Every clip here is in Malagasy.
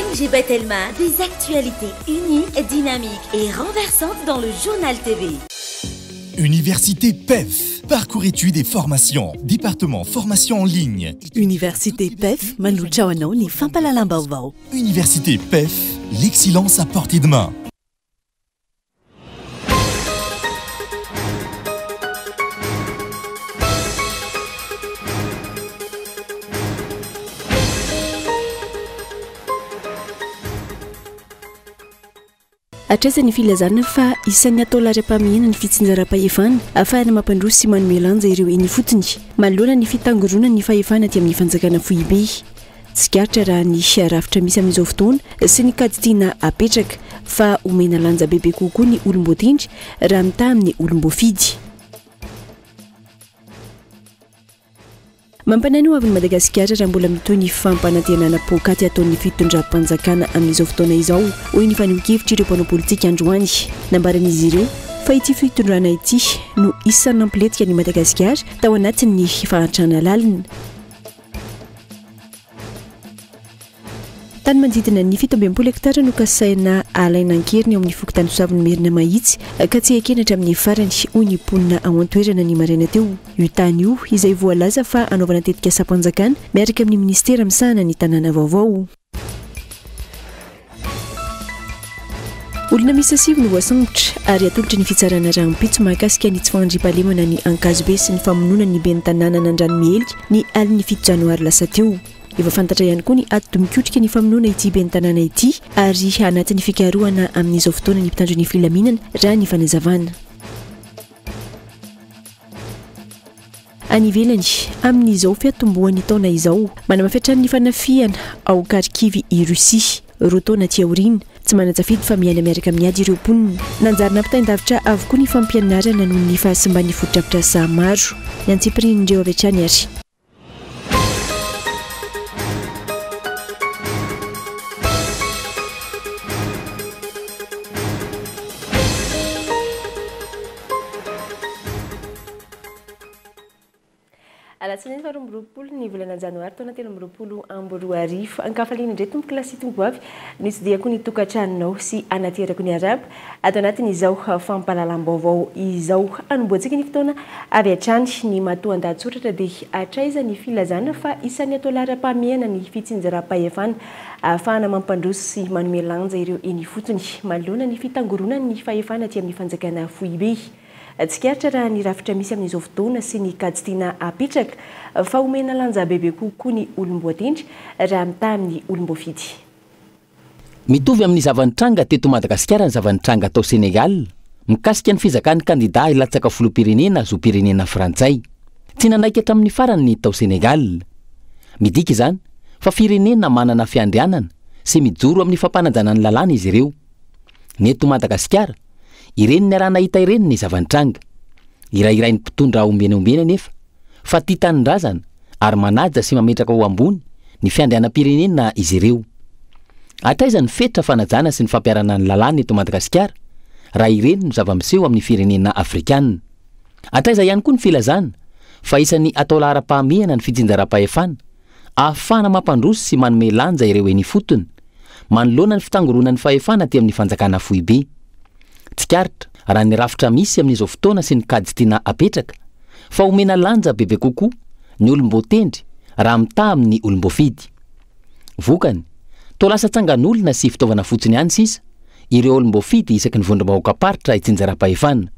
ONG Batelma, des actualités uniques, dynamiques et renversantes dans le Journal TV. Université PEF, parcours études et formation, département formation en ligne. Université PEF, manolotra ho anao ny fampahalalam-baovao. Université PEF, l'excellence à portée de main. Hatraiza ny filazana fa isan'ny atao laharam-pahamehana ny fitsinjaram-pahefana ahafahana mampandroso sy manome lanja ireo eny ifotony manoloana ny fitangoronan'ny fahefana aty amin'ny fanjakana foibe. Tsikaritra raha ny rafitra misy amin'izao fotoana sy ny kajy tiana apetraka fa omena lanja bebe kokoa ny olom-boatendry raha mitaha amin'ny olom-boafidy. Mampanahy ny hoavin'i Madagasikara raha mbola mitohy ny fampanantenana poakaty ataon'ny fitondram-panjakana amin'izao fotoana izao, hoy ny fanehoan-kevitr'ireo mpanao politika androany. Nambaran'izy ireo fa ity fitondrana ity no isan'ny nampilentika an'i Madagasikara tao anatin'ny fahantrana lalina. Tany manodidina ny 67 hektara no kasaina halaina an-keriny ao amin'ny fokontany Soavinimerina Mahitsy ka tsy ekena hatramin'ny farany, hoy ny mponina ao an-toerana ny maraina teo. Io tany io izay voalaza fa hanaovana tetikasam-panjakana miaraka amin'ny minisitera misahana ny tanàna vaovao. Olona miisa sivy no voasambotra ary atolotry ny fitsarana rahampitso mahakasika ny tsy fahandriampahalemana ny Ankazobe sy ny famonoana ny ben'ny tanànan'Andranomiely ny alin'ny fito janoary lasa teo. Efa fantatra ihany koa ny atidoha mikotrika ny famonoana ity ben'ny tanàna ity ary anatin'ny fikarohana amin'izao fotoana ny mpitandro ny filaminana raha ny fanazavana. Any ivelany, amin'izao fiatombohan'ny taona izao, manamafy hatrany ny fanafihana ao Kharkiv i Russie. Roa taona aty aoriana, tsy manan-tsafidy fa miaina miaraka amin'ny ady ireo mponina. Nanjary nampitain-davitra avokoa ny fampianarana noho ny fahasimban'ny fotodrafitrasa maro. Ny antsipirian'ireo avy hatrany ary. Alatsinainy faha 22 ny volana janoary taona 2023. Ankafaliana indray tompoko lahy sy tompovavy nitsidihako ny tokantranonao sy anaterako ny arahaba ato anatin'izao fampahalalam-baovao izao. Hanombohantsika ny fotoana avy hatrany ny matoandahatsoratra dia hatraiza ny filazana fa isan'ny atao laharam-pahamehana ny fitsinjaram-pahefana ahafahana mampandroso sy manome lanja ireo eny ifotony manoloana ny fitangoronan'ny fahefana aty amin'ny fanjakana foibe. Tsikaritra raha ny rafitra misy amin'izao fotoana sy ny kajy tiana apetraka fa omena lanja bebe kokoa ny olom-boatendry raha mitaha amin'ny olom-boafidy. Mitovy amin'ny zava-nitranga teto Madagasikara ny zava-nitranga tao Sénégal mikasika ny fizakan'ny kandidà hilatsaka filoham-pirenena zom-pirenena frantsay. Tsy nanaiky hatramin'ny farany ny tao Sénégal. Midika izany fa firenena manana fiandrianana sy mijoro amin'ny fampanajana ny lalàna izy ireo. Ny eto Madagasikara, ireny niaraha-nahita ireny ny zava-nitranga. Hirahirain'ny mpitondra ombieny ombieny anefa fa tia tanindrazana ary manaja sy mametraka ho ambony ny fiandrianam-pirenena izy ireo. Hatraiza ny fetra fanajana sy ny fampiharana ny lalàna eto Madagasikara raha ireny no zava-miseho amin'ny firenena afrikana? Hatraiza ihany koa ny filazana fa isan'ny atao laharam-pahamehana ny fitsinjaram-pahefana ahafahana mampandroso sy manome lanja ireo eny ifotony manoloana ny fitangoronan'ny fahefana aty amin'ny fanjakana foibe. Tsikaritra, raha ny rafitra misy amin'izao fotoana sy ny kajy tiana apetraka, fa omena lanja bebe kokoa ny olom-boatendry raha mitaha amin'ny olom-boafidy. Vokany, toa lasa tsangan'olona sy fitaovana fotsiny ihany sisa ireo olom-boafidy isaky ny vondrom-bahoakam-paritra itsinjaram-pahefana.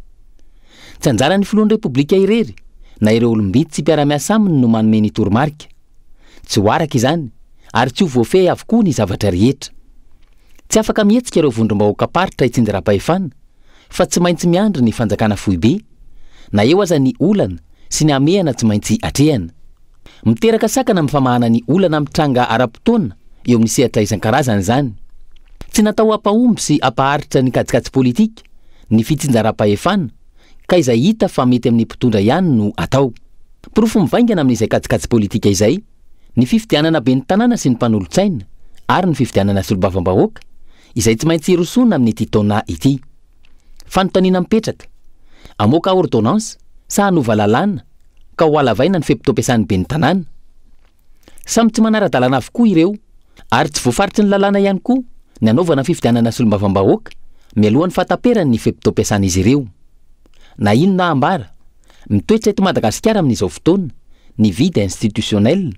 Tsy anjaran'ny filohan'ny Repoblika irery na ireo olom-bitsy mpiara-miasa aminy no manome ny toromarika. Tsy ho araka izany ary tsy ho voafehy avokoa ny zavatra rehetra. Tsy afaka mihetsika ireo vondrom-bahoakam-paritra itsinjaram-pahefana fa tsy maintsy miandry ny fanjakana foibe, na eo aza ny olana sy ny hamehana tsy maintsy atrehana. Miteraka sakana amin'ny famahana ny olana mitranga ara-potoana eo amin'ny sehatra isan-karazany izany. Tsy natao hampahomby sy hampaharitra ny kajikajy politika ny fitsinjaram-pahefana ka izay hita fa mety amin'ny mpitondra ihany no atao. Porofo mivaingana amin'izay kajikajy politika izay ny fifidianana ben'ny tanàna sy ny mpanolotsaina ary ny fifidianana solombavambahoaka izay tsy maintsy hirosoana amin'ity taona ity. Fanontaniana mipetraka, hamoaka ordonnance sa hanova lalàna ka ho halavaina ny fe-potoam-piasan'ny ben'ny tanàna? Samy tsy manara-dalàna avokoa ireo. Ary tsy voafaritry ny lalàna ihany koa ny hanaovana fifidianana solombavambahoaka mialohan'ny fahataperan'ny fe-potoam-piasan'izy ireo. Na inona ambara, mitoetra eto Madagasikara amin'izao fotoana ny vide institutionnel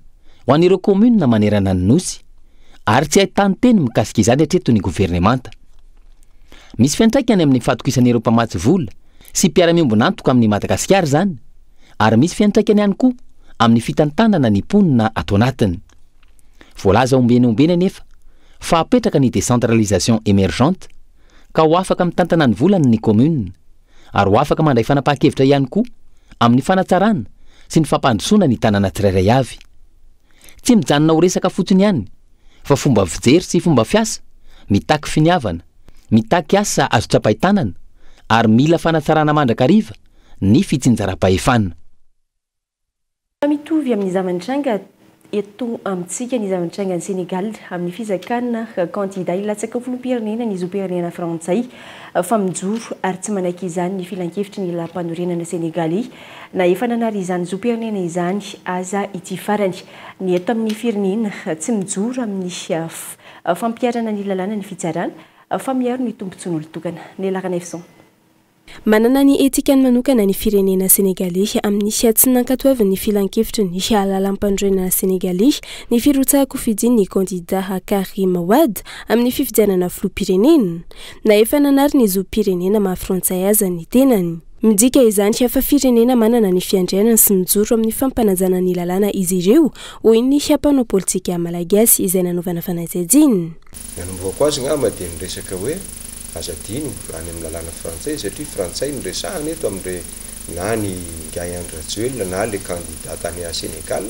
ho an'ireo kaominina manerana ny Nosy, ary tsy ahitan-teny mikasika izany hatreto ny governemanta. Misy fiantraikany amin'ny fahatokisan'ireo mpamatsy vola sy mpiara-miombon'antoka amin'i Madagasikara izany, ary misy fiantraikany ihany koa amin'ny fitantanana ny mponina ato anatiny. Voalaza ombieny ombieny anefa fa hapetraka ny décentralisation émergente ka ho afaka mitantana ny volany ny commune ary ho afaka mandray fanapahan-kevitra ihany koa amin'ny fanatsarana sy ny fampandrosoana ny tanàna tsirairay avy. Tsy mijanona ho resaka fotsiny ihany fa fomba fijery sy fomba fiasa mitaky finiavana, mitaky asa azo tsapain-tanana ary mila fanatsarana mandrakariva ny fitsinjaram-pahefana. Mitovy amin'ny zava-nitranga eto amintsika ny zava-nitranga any Sénégal amin'ny fizakana kandida hilatsaka ho filoham-pirenena ny zom-pirenena frantsay fa mijoro ary tsy manaiky izany ny filankevitry ny lalàmpanorenana senegaley na efa nanary izany zom-pirenena izany aza ity farany. Ny eto amin'ny firenena tsy mijoro amin'ny fampiharana ny lalàna ny fitsarana fa miaro ny tombontsoan'olon-tokana. Nela Ranaivoson. Manana ny etikany manokana ny firenena Senegaley amin'ny tsy nankatoavin'ny filankevitry ny lalàmpanorenana Senegaley ny firotsahan-kofidin'ny kandidà Karim Wade amin'ny fifidianana filoham-pirenena, na efa nanary ny zom-pirenena maha frantsay aza ny tenany. Midika izany fa firenena manana ny fiandrianany sy mijoro amin'ny fampanajana ny lalàna izy ireo, hoy ny mpanao politika malagasy izay nanaovana fanadihadiana. Nanombohako azy ngamba dia ny resaka hoe aza adino any amin'ny lalàna frantsay satria frantsay no resahana eto amin'ire na ny ingahy Andry Rajoelina na le candidat tany Sénégal,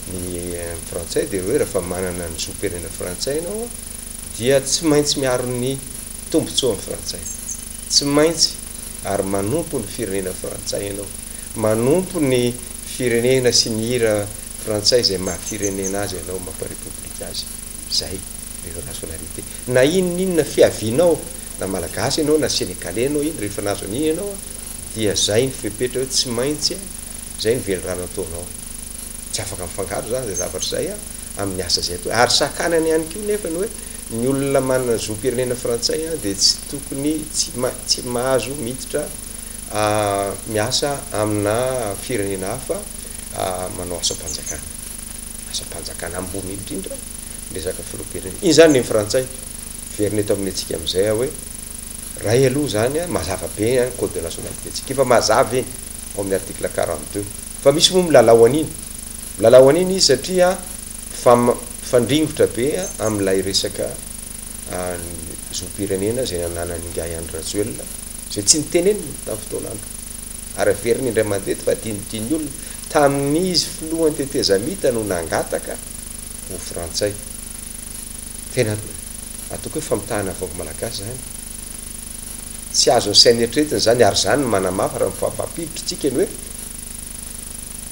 ny frantsay dia hoe rehefa manana ny zom-pirenena frantsay ianao dia tsy maintsy miaro ny tombotsoan'ny frantsay, tsy maintsy ary manompo ny firenena frantsay ianao, manompo ny firenena sy ny hira frantsay izay maha firenena azy ianao, mampa repoblika azy. Zay le nationalité. Na inona inona fiavianao, na malagasy ianao na sénégalais ianao iny, rehefa nahazo an'iny ianao dia zay ny fepetra hoe tsy maintsy zay ny velirano ataonao. Tsy afaka mifangaro zany zay zavatra zay amin'ny asa zay atao. Ary sakanany ihany koa nefa ny hoe ny olona manana zom-pirenena frantsay dia tsy tokony tsy tsy mahazo miditra miasa amina firenena hafa manao asam-panjakana. Asam-panjakana ambony indrindra ny resaka filoham-pirenena. Iny izany ny frantsay. Miverina eto amin'ny antsika amin'izay aho hoe, ray aloha izany an, mazava be an code de nationalité ntsika, efa mazava iny ao amin'ny article 42. Fa misy moa milalao an'iny. Milalao an'iny izy satria mifandringotra be amin'ilay resaka zom-pirenena izay nananan'ingahy Andry Rajoelina, izay tsy nitenenina tamin'ny fotoan'andro. Ary averiny indray mandeha eto fa adinodin'ny olona, tamin'izy filohan'ny tetezamita no nangataka ho frantsay. Tena ataoko hoe famitahana vahoaka malagasy izany. Tsy azon'ny saina eritreretina izany ary izany no manamafy raha mifampampiditra tsika ny hoe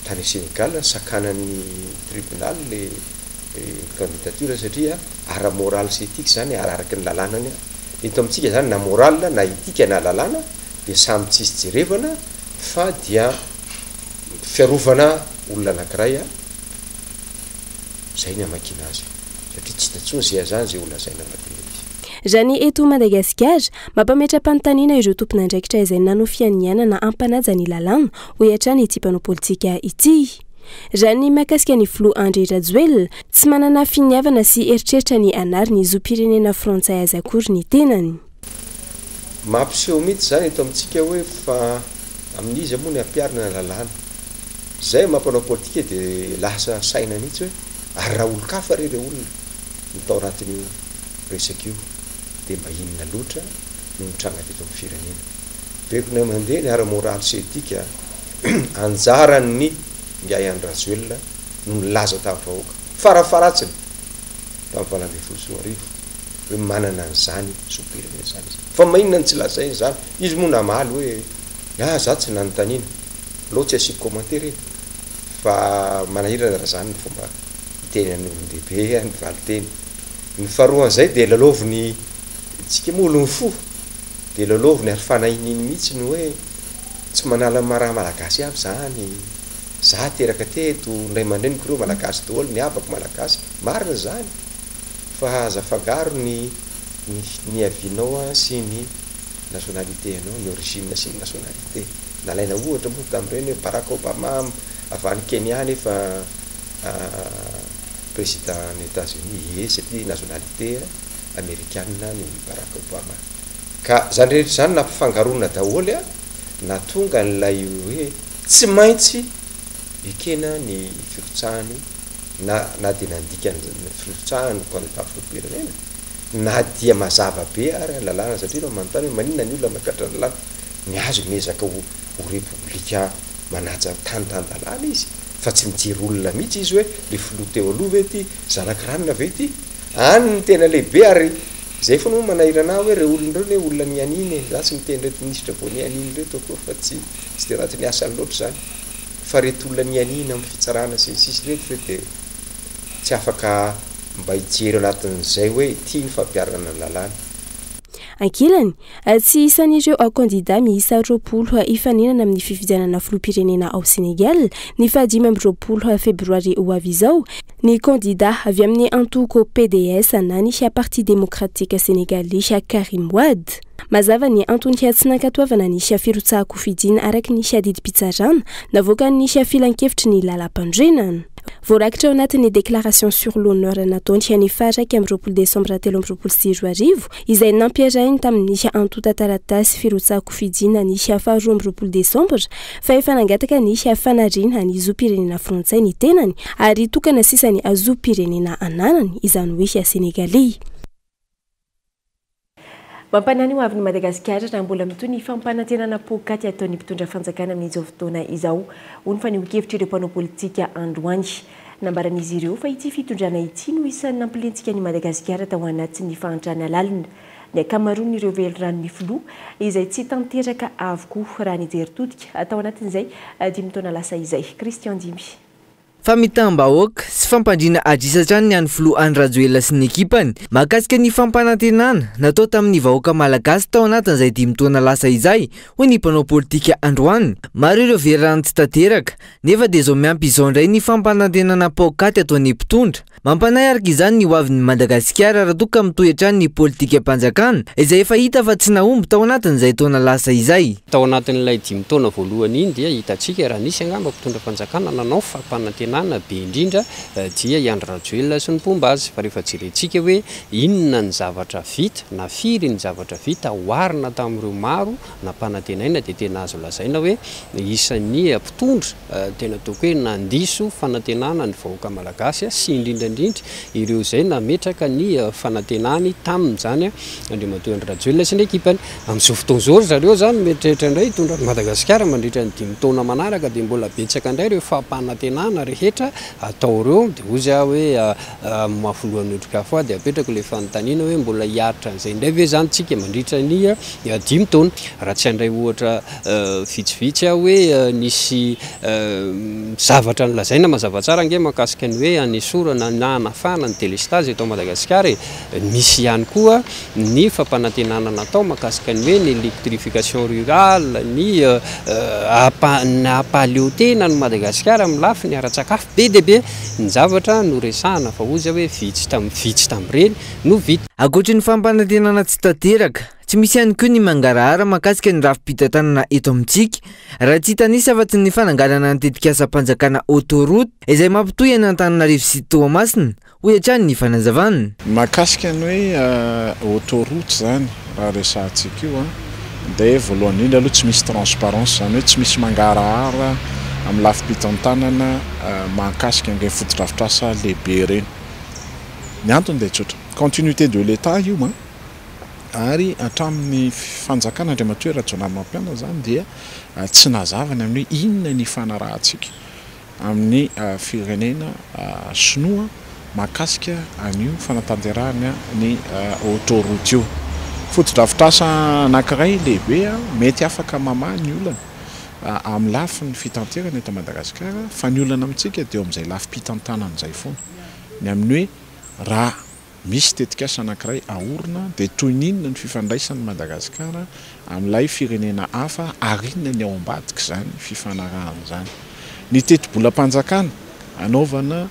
tany Sénégal sakanan'ny tribunal le candidature satria ara-moral sy éthique izany ary araky ny lalàna ny eto amintsika izany na moral na éthique na lalàna dia samy tsisy jerevana fa dia fiarovana olona anankiray a zay ny amakiana azy satria tsy hita intsony zay azany zay ho lazaina anatin'ilay izy. Raha ny eto Madagasikara, mampametra-panontaniana ireo tompon'andraikitra izay nanao fianianana hampanaja ny lalàna, hoy hatrany ity mpanao politika ity. Raha ny mahakasika ny filoha Andry Rajoelina, tsy manana finiavana sy eritreritra ny hanary ny zom-pirenena frantsay azy akory ny tenany. Mampiseho mihitsy izany eto amintsika hoe fa amin'iza moa ny ampiharina ny lalàna. Izay maha mpanao politika dia lasa saina mihitsy hoe ary raha olon-kafa re ireo olona no tao anatin'io resaka io dia mba inona loatra no nitranga teto amin'ny firenena. Bekona mandeha ny ara-moraly sy etika anjaran'ny Ingahy Andry Rajoelina no nilaza tamin'ny vahoaka farafaharatsiny tamin'ny 2018 hoe manana an'izany zom-pirenena izany izy. Fa maninona no tsy lazainy izany? Izy moa namaly hoe ah za tsy nanontaniana. Aleo tsy asiako commentaire e! Fa manahirana raha izany ny fomba hitenenan'ny olon-dehibe ny valinteny. Ny faharoan'izay dia lalaoviny, tsika moa olon'ny fo, dia lalaoviny ary fanahininy mihitsy ny hoe tsy manala ny maha malagasy avy izany, za teraka teto, ny ray aman-dreniko ireo malagasy daholo, ny havako malagasy. Marina izany. Fa aza afangaro ny ny niavianao sy ny nationalité anao, ny origine sy ny nationalité. Nalaina ohatra moa tamin'ireny hoe Barack Obama avy any Kenya nefa président ny Etats Unis, ie satria nationalité amerikana ny Barack Obama. Ka zany rehetra zany nampifangaroana daholo a, nahatonga an'ilay hoe tsy maintsy ekena ny firotsahany na na dia nandika ny firotsahany ho kandida filoham-pirenena na dia mazava be ary ny lalàna satria ianao manontany hoe maninona ny olona mampihatra ny lalàna, ny azy miezaka ho ho repoblika manaja tany tan-dalàna izy fa tsy mijery olona mihitsy izy hoe le filoha teo aloha ve ity, zanak'i ranona ve ity? Any ny tena lehibe ary zay foana moa manahirana ahy hoe reo olona ireo anie olona nianiana e, za tsy miteny ireto minisitra vao nianiana ireto akory fa tsy tsy dia anatin'ny asany loatra izany fa reto olona nianiana amin'ny fitsarana sy ny sisa ireto ve dia tsy afaka mba hijery anatin'izay hoe ity ny fampiharana ny lalàna. Ankilany, tsy isan'ireo kandidà miisa 20 hifaninana amin'ny fifidianana filoham-pirenena ao Sénégal ny fahadimy amby 20 febroary ho avy izao ny kandidà avy amin'ny antoko PDS na ny Parti démocratique sénégalais Karim Wade. Mazava ny antony tsy nankatoavana ny firotsahan-kofidina araka ny didim-pitsarana navoakan'ny filankevitry ny lalàmpanorenana. Voarakitra ao anatin'ny déclaration sur l'honneur nataony ny faha 21 desambra 2023 izay nampiarahiny tamin'ny antontan-taratasy firotsahan-kofidina ny faha 22 desambra fa efa nangataka ny fanariana ny zom-pirenena frantsay ny tenany ary tokana sisa ny zom-pirenena ananany, izany hoe sénégalais. Mampanahy ny ho avin'i Madagasikara raha mbola mitohy ny fampanantenana poakaty ataon'ny mpitondra fanjakana amin'izao fotoana izao, hoy ny fanehoan-kevitr'ireo mpanao politika androany. Nambaran'izy ireo fa ity fitondrana ity no isan'ny nampilentika an'i Madagasikara tao anatin'ny fahantrana lalina. Ny ankamaroan'ireo veliranon'ny filoha izay tsy tanteraka avokoa raha nijery todika tao anatin'izay 5 taona lasa izay. Christian Dimy. Famitaham-bahoaka sy fampandriana adrisa hatrany ny an'ny filoha Andry Rajoelina sy ny ekipany mahakasika ny fampanantenana natao tamin'ny vahoaka malagasy tao anatin'izay 5 taona lasa izay, hoy ny mpanao politika androany. Maro ireo velirano tsy tanteraka, nefa dia izao miampy izao indray ny fampanantenana paokaty ataon'ny mpitondra. Mampanahy araka izany ny hoavin'i Madagasikara raha toa ka mitohy hatrany ny politikam-panjakana izay efa hita fa tsy nahomby tao anatin'izay taona lasa izay. Tao anatin'ilay 5 taona voalohany iny dia hitantsika raha nisy angamba mpitondra fanjakana nanao fampanantenana be indrindra dia i Andry Rajoelina sy ny mpomba azy. Fa rehefa jerentsika hoe inona ny zavatra vita na firy ny zavatra vita oharina tamin'ireo maro nampanantenaina dia tena azo lazaina hoe isan'ny mpitondra tena ataoko hoe nandiso fanantenana ny vahoaka malagasy sy indrindra indrindra ireo izay nametraka ny fanantenany tamin'izany Andriamatoa Andry Rajoelina sy ny ekipany. Amin'izao fotoana izao ry zareo izany mieritreritra indray hitondra an'i Madagasikara mandritra ny 5 taona manaraka dia mbola betsaka indray ireo fampanantenana rehetra atao ireo dia hoy aho hoe amin'ny maha filohan'ny Otrikafo ahy dia apetrako ilay fanontaniana hoe mbola hiaritra an'izay indray ve izany tsika mandritra ny 5 taona. Raha tsy handray ohatra vitsivitsy aho hoe nisy zavatra nolazaina mazava tsara ange mahakasika ny hoe hanesorana na hanafahana ny delestazy eto Madagasikara e. Nisy ihany koa ny fampanantenana natao mahakasika ny hoe ny électrification rurale, ny hampahaleo tena an'i Madagasikara amin'ny lafiny ara-tsakafo. Be dia be ny zavatra noresahana fa hoy izy hoe vitsy vitsy tamin'ireny no vita. Ankoatry ny fampanantenana tsy tanteraka, tsy misy ihany koa ny mangarahara mahakasika ny rafi-pitantanana eto amintsika, raha tsy hitanisa afa-tsy ny fananganana ny tetikasam-panjakana autoroute izay mampitohy an'Antananarivo sy Toamasina, hoy hatrany ny fanazavana. Mahakasika ny hoe autoroute izany, raha resahantsika io, dia voalohany indrindra aloha tsy misy transparence, izany hoe tsy misy mangarahara amin'ny lafim-pitantanana mahakasika an'ireny fotodrafitrasa lehibe ireny. Ny antony dia tsotra, continuité de l'Etat io an, ary hatramin'ny fanjakana Andriamatoa Rajaonarimampianina izany dia tsy nazava ny amin'ny hoe inona ny ifanarahantsika amin'ny firenena sinoa mahakasika an'io fanatanterahana ny autoroute io. Fotodrafitrasa anankiray lehibe mety afaka mamaha ny olana amin'ny lafiny fitanterana eto Madagasikara fa ny olana amintsika dia eo amin'izay lafim-pitantanana izay foana. Ny amin'ny hoe raha misy tetikasa anankiray aorina dia toy ny inona ny fifandraisan'i Madagasikara amin'ilay firenena hafa ary inona ny ao ambadik'izany fifanarahana izany. Ny tetibolam-panjakana anaovana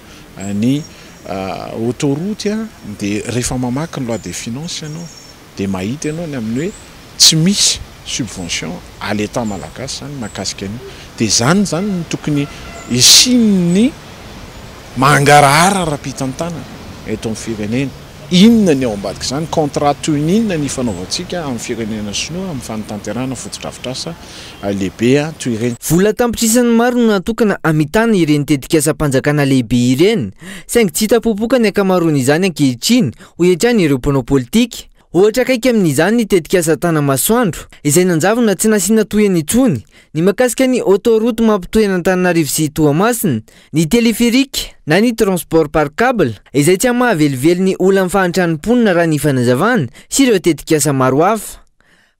ny Autoroute dia rehefa mamaky ny loi des finances ianao dia mahita ianao ny amin'ny hoe tsy misy subvention à l'Etat malagasy izany mahakasika an'io. Dia izany izany no tokony hisian'ny mangarahara ara-pitantanana eto amin'ny firenena. Inona ny ao ambadik'izany? Contrat toy ny inona ny ifanaovantsika amin'ny firenena sinoa amin'ny fanatanterahana fotodrafitrasa lehibe toy ireny? Vola an-tapitrisany maro no natokana hamitana ireny tetikasam-panjakana lehibe ireny, saingy tsy hita popoka ny ankamaroan'izany ankehitriny, hoy hatrany ireo mpanao politika. Ohatra akaiky amin'izany ny tetikasa Tanamasoandro, izay nanjavona tsy nasiana tohiny intsony, ny mahakasika ny autoroute mampitohy an'Antananarivo sy Toamasina, ny téléphérique na ny transport par cable, izay tsy hamaha velively ny olan'ny fahantran'ny mponina raha ny fanazavana, sy ireo tetikasa maro hafa.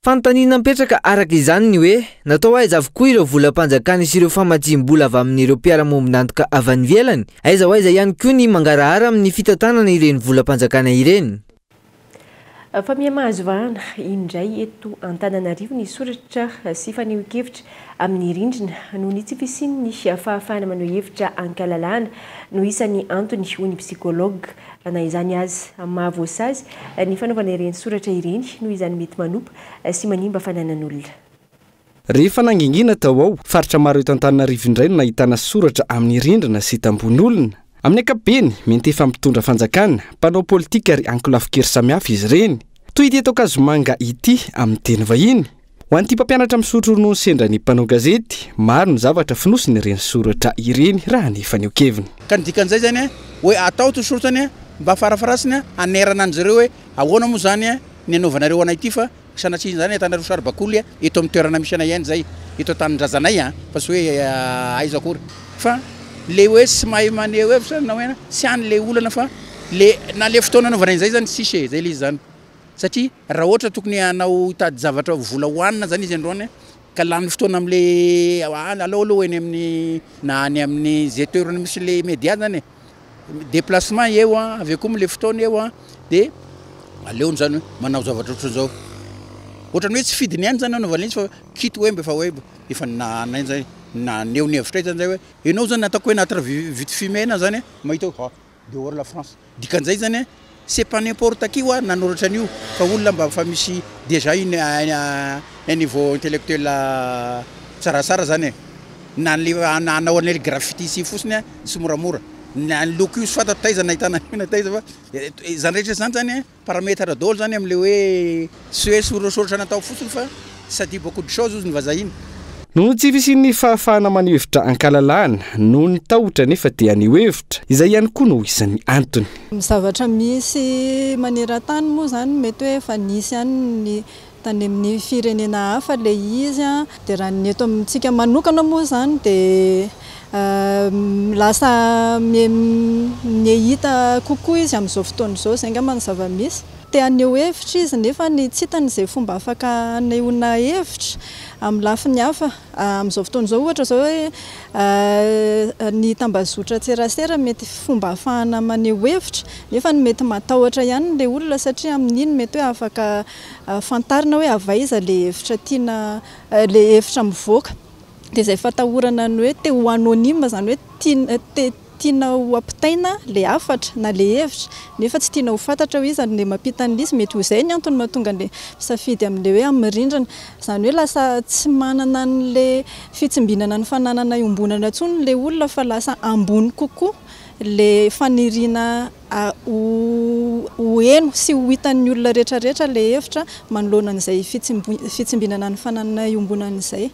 Fanontaniana mipetraka araka izany ny hoe, natao aiza avokoa ireo volam-panjakana sy ireo famatsiam-bola avy amin'ireo mpiara-mombon'antoka avy any ivelany? Aiza ho aiza ihany koa ny mangarahara amin'ny fitantanana ireny volam-panjakana ireny? Fa miha mahazo vahana indray eto Antananarivo ny soratra sy fanehoan-kevitra amin'ny rindrina noho ny tsy fisian'ny fahafahana maneho hevitra ankalalahana no isan'ny antony, hoy ny psychologue. Na izany aza, mahavoasazy ny fanaovana ireny soratra ireny noho izany mety manopa sy manimba fananan'olona. Rehefa nangingina tao ao, faritra maro eto Antananarivo indray no nahitana soratra amin'ny rindrina sy tambohon'olona. Amin'ny ankapobeny, miantefa amin'ny mpitondra fanjakana, mpanao politika ary ankolafin-kery samihafa izy ireny. Toy ity eto Ankazomanga ity amin'ny teny vahiny. Ho an'ity mpampianatra misotro ronono sendra ny mpanao gazety, maro ny zavatra fonosin'ireny soratra ireny raha ny fanehoan-keviny. Ka ny dikan'izay zany hoe atao ity soratra iny mba farafarasiny hanerana an'zareo hoe ahoana moa zany ny anaovanareo anay ity fa sanatria izany ahitanareo saribakoly eto amin'ny toerana misy anay ihany izay, eto an-tanindrazanay an, fa tsy hoe aiza akory. Fa le hoe tsy mahay maneho hevitra na hoe tsy any le olana fa le na le fotoana anaovana an'izay zany tsisy e, zay le izy zany. Satria raha ohatra tokony hanao hitady zavatra vola hohanina zany izy androany ka lany fotoana amle aleo aloha eny amin'ny na any amin'ny ze toerana misy le media zany e, déplacement eo an, avy eo koa le fotoana eo an, de aleony zany hoe manao zavatra ohatran'izao. Ohatran'ny hoe tsy fidiny ihany zany anaovana izy fa quitte hoe mba efa hoe efa nanay zay naneho ny hevitray zany zay hoe enao zany ataoko hoe anaty vide fumée enao zany mahita hoe ah dehors la France. Dikan'izay zany c'est pas n'importe qui hoa nanoratra an'io fa olona mba efa misy déjà une un niveau intellectuel tsaratsara zany e. Na ny hanao an'ilay graffiti sy fotsiny a tsy moramora. Na ny loko io tsy fantatro taiza nahitana an'io na taiza fa izany rehetra izany zany Paramètre daholo zany amle hoe tsy hoe sorasoratra natao fotsiny fa ça dit beaucoup de choses ozy ny vazaha iny. Noho ny tsy fisian'ny fahafahana maneho hevitra ankalalahana, noho ny tahotra nefa te haneho hevitra, izay ihany koa no isan'ny antony. Ny zavatra misy maneran-tany moa izany mety hoe efa nisy ihany ny tany amin'ny firenena hafa ilay izy an, dia raha ny eto amintsika manokana moa izany dia lasa miha-hita kokoa izy amin'izao fotoana izao, izay angamba no zava-misy. Te haneho hevitra izy nefa tsy hitany izay fomba afaka hanehoana hevitra amin'ny lafiny hafa. Amin'izao fotoana izao ohatra izao hoe ny tambazotran-tserasera mety fomba ahafahana maneho hevitra nefa mety matahotra ihany ilay olona satria amin'iny mety hoe afaka fantarina hoe avy aiza ilay hevitra tiana, ilay hevitra mivoaka. Dia izay fatahorana ny hoe te ho anonyme izany hoe tiana, te tiana ho ampitaina ilay hafatra na ilay hevitra nefa tsy tiana ho fantatra hoe iza no mampita an'ilay izy. Mety ho izay ny antony mahatonga an'ilay misafidy amin'ilay hoe amin'ny rindrina. Izany hoe lasa tsy manana an'ilay fitsimbinana ny fananana iombonana intsony ilay olona fa lasa ambony kokoa ilay faniriana ho heno sy ho hitan'ny olona rehetra rehetra ilay hevitra manoloana an'izay fitsimbinana ny fananana iombonana izay.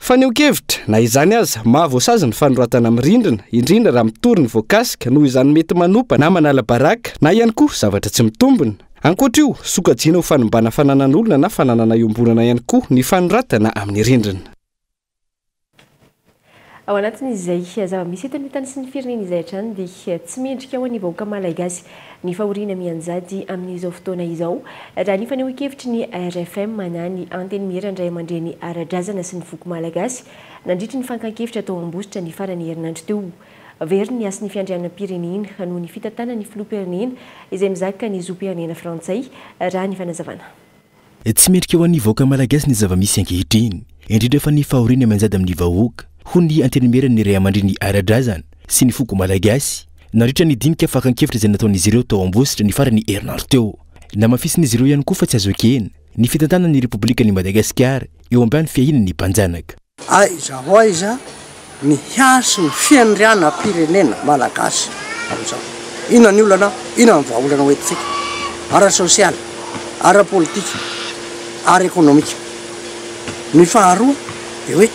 Fanehoan-kevitra, na izany aza, mahavoasazy ny fanoratana amin'ny rindrina, indrindra raha mitory ny voakasika, noho izany mety manopa na manala baraka, na ihany koa zavatra tsy mitombina. Ankoatra io, sokajiana ho fanimbana fananan'olona na fananana iombonana ihany koa ny fanoratana amin'ny rindrina. Ao anatin'izay zava-misy eto amin'ny tany sy ny firenena izay hatrany dia tsy mendrika ho an'ny vahoaka malagasy ny fahoriana mianjady amin'izao fotoana izao, raha ny fanehoan-kevitry ny RFM na ny Antenimieran'ny Raiamandreny ara-drazana sy ny foko malagasy nandritry ny fankan-kevitra tao Ambositra ny faran'ny herinandro teo. Very ny hasin'ny fiandrianam-pirenena noho ny fitantanan'ny filoham-pirenena izay mizaka ny zom-pirenena frantsay, raha ny fanazavana. Tsy mendrika ho an'ny vahoaka malagasy ny zava-misy ankehitriny, indrindra fa ny fahoriana mianjady amin'ny vahoaka, hoy ny Antenimieran'ny Raiamandreny ara-drazana sy ny foko malagasy. nandritra ny dinika fakan-kevitra izay nataon'izy ireo tao Ambositra ny faran'ny herinandro teo. Namafisin'izy ireo ihany koa fa tsy azo ekena ny fitantanana ny Repoblikan'i Madagasikara eo ambany fiahiana ny mpanjanaka. Aiza ho aiza ny hasin'ny fiandrianam-pirenena malagasy amin'izao? Inona ny olana? Inona ny vahaolana hoentintsika? Ara-sosialy, ara-politika, ara-ekonomika. Ny faharoa dia hoe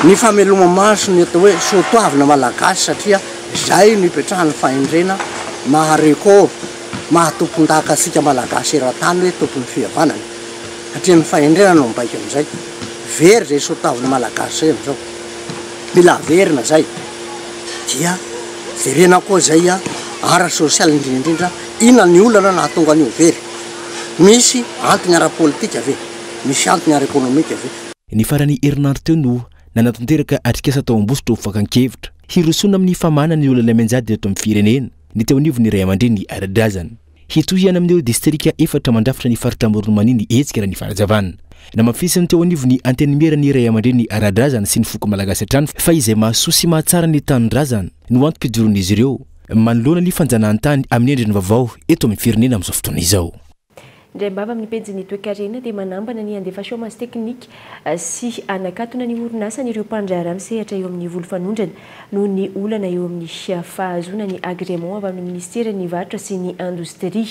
ny fameloma-maso ny atao hoe soatoavina malagasy satria izay no ipetrahan'ny fahendrena maha record, maha tompon-daka antsika malagasy eran-tany hoe tompon'ny fihavanana. Satria ny fahendrena no mibaiko an'izay. Very izay soatoavina malagasy izay amin'izao. Mila averina izay. Dia jerena koa izay ara-sosialy indrindra indrindra, inona ny olana nahatonga an'io very? Misy antony ara-politika ve? Misy antony ara-ekonomika ve? Ny faran'ny herinandro teo no nanatanteraka atrikasa tao Ambositra ho fakan-kevitra hirosoana amin'ny famahana ny olana mianjady eto amin'ny firenena ny teo anivon'ny ray aman-dreny ara-drazana. Hitohy any amin'ireo distrika efatra mandrafitra ny faritra Amoron'i Mania ny hetsika raha ny fanazavana. Namafisin'ny teo anivon'ny Antenimieran'ny ray aman-dreny ara-drazana sy ny foko malagasy hatrany fa izay mahasoa sy mahatsara ny tanindrazana no antom-pijoron'izy ireo manoloana ny fanjanahantany amin'ny endriny vaovao eto amin'ny firenena amin'izao fotoana izao. Indray am-bava amin'ny pejin'ny toekarena dia manambana ny handefa chômage technique sy hanakatona ny orinasany ireo mpandraharaha misehatra eo amin'ny voly fanondrana noho ny olana eo amin'ny fahazoana ny agrément avy amin'ny minisiteran'ny varotra sy ny indostria.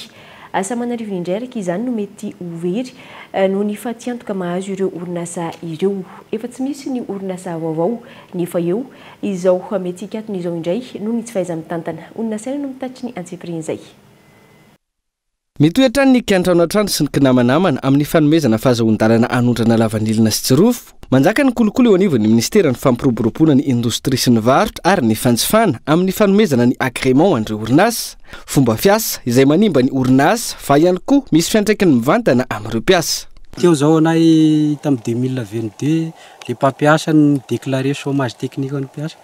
Asa aman'arivony indray araka izany no mety ho very noho ny fatiantoka mahazo ireo orinasa ireo. Efa tsy misy ny orinasa vaovao nefa eo izao mety hikatona izao indray noho ny tsy fahaiza-mitantana. Olona saina no mitatry ny antsipirian'izay. Mitohy hatrany ny kiantranoantrano sy ny kinamanamana amin'ny fanomezana fahazahoan-dalana hanondrana lavanilina sy jirofo. Manjaka ny kolikoly eo anivon'ny minisiteran'ny fampiroboroboana ny indostria sy ny varotra ary ny fanjifana amin'ny fanomezana ny agrément ho an'ireo orinasa. Fomba fiasa izay manimba ny orinasa fa ihany koa misy fiantraikany mivantana amin'ireo mpiasa. Teo zao anay tamin'ny 2022 le mpampiasa no ni-declarer chômage technique an'ny mpiasa,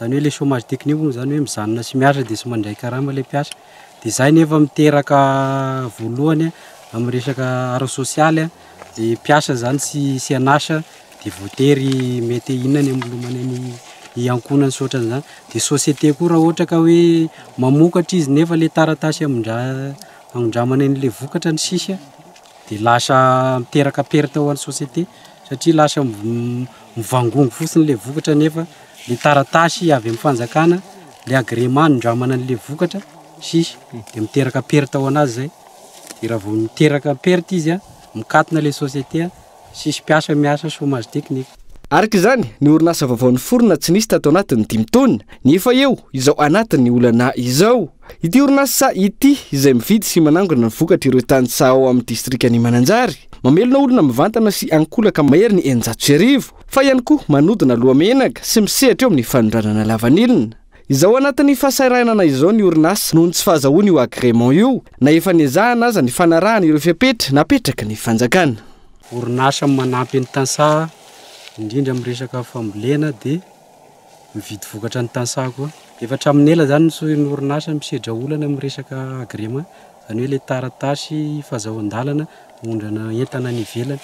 zany hoe le chômage technique moa zany hoe mijanona tsy miasa de tsy mandray karama le mpiasa. Dia izay nefa miteraka voalohany amin'ny resaka ara-sosialy, le mpiasa zany tsy tsy an'asa dia voatery mety inona ny hamolomany ny ny ankohonany sy ohatran'izany. Dia société koa raha ohatra ka hoe mamokatra izy nefa le taratasy hamindra- hanondramany an'le vokatra ny sisa dia lasa miteraka perte ho an'ny société satria lasa mivangongo fotsiny le vokatra nefa le taratasy avy amin'ny fanjakana, le agrément anondramana an'le vokatra sisa de miteraka perte ho anazy zay, de raha vao miteraka perte izy a, mikatona le société a, sisy mpiasa miasa chômage technique. Araka izany, ny orinasa vaovao niforona tsy nisy tato anatin'ny dimy taona, ny efa eo izao anatin'ny olana izao. Ity orinasa ity izay mividy sy manangona ny vokatr'ireo tantsaha ao amin'ny distrikan'i Mananjary, mamelona olona mivantana sy ankolaka mahery ny 1600. Fa ihany koa manodina lohamenaka sy misehatra eo amin'ny fanondranana lavanilina. Izao anatin'ny fahasahiranana izao ny orinasa noho ny tsy fahazahoany io agrément io, na efa nezahana aza ny fanarahana ireo fepetra napetraky ny fanjakana. Orinasa manampy ny tantsaha indrindra amin'ny resaka fambolena dia mividy vokatra ny tantsaha koa. Efa hatramin'ny ela izany ny orinasa misedra olana amin'ny resaka agrément, izany hoe ilay taratasy fahazahoan-dalana haondrana entana any ivelany.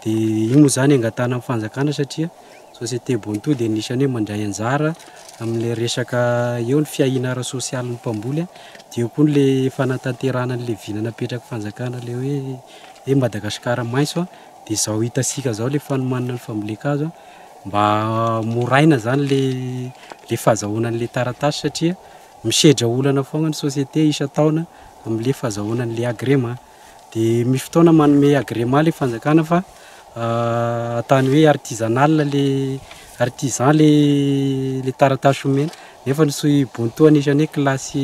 Dia io moa izany angatahana amin'ny fanjakana satria société Bontoa dia anisan'ny hoe mandray anjara amin'ilay resaka eo ny fiahiana ara-sosialin'ny mpamboly dia eo koa ilay fanatanterahana an'ilay vina napetraky fanjakana ilay hoe hoe Madagasikara maitso dia izao hitantsika izao ilay fanomanana ny fambolen-kazo mba hamoraina izany ilay ilay fahazahoana an'ilay taratasy satria misedra olana foagna ny société isan-taona amin'ilay fahazahoana an'ilay agrément. Dia misy fotoana manome agrément le fanjakana fa atany hoe artisanal le artisan le le taratasy omena nefa ny soa Bontoa anisan'ny hoe classe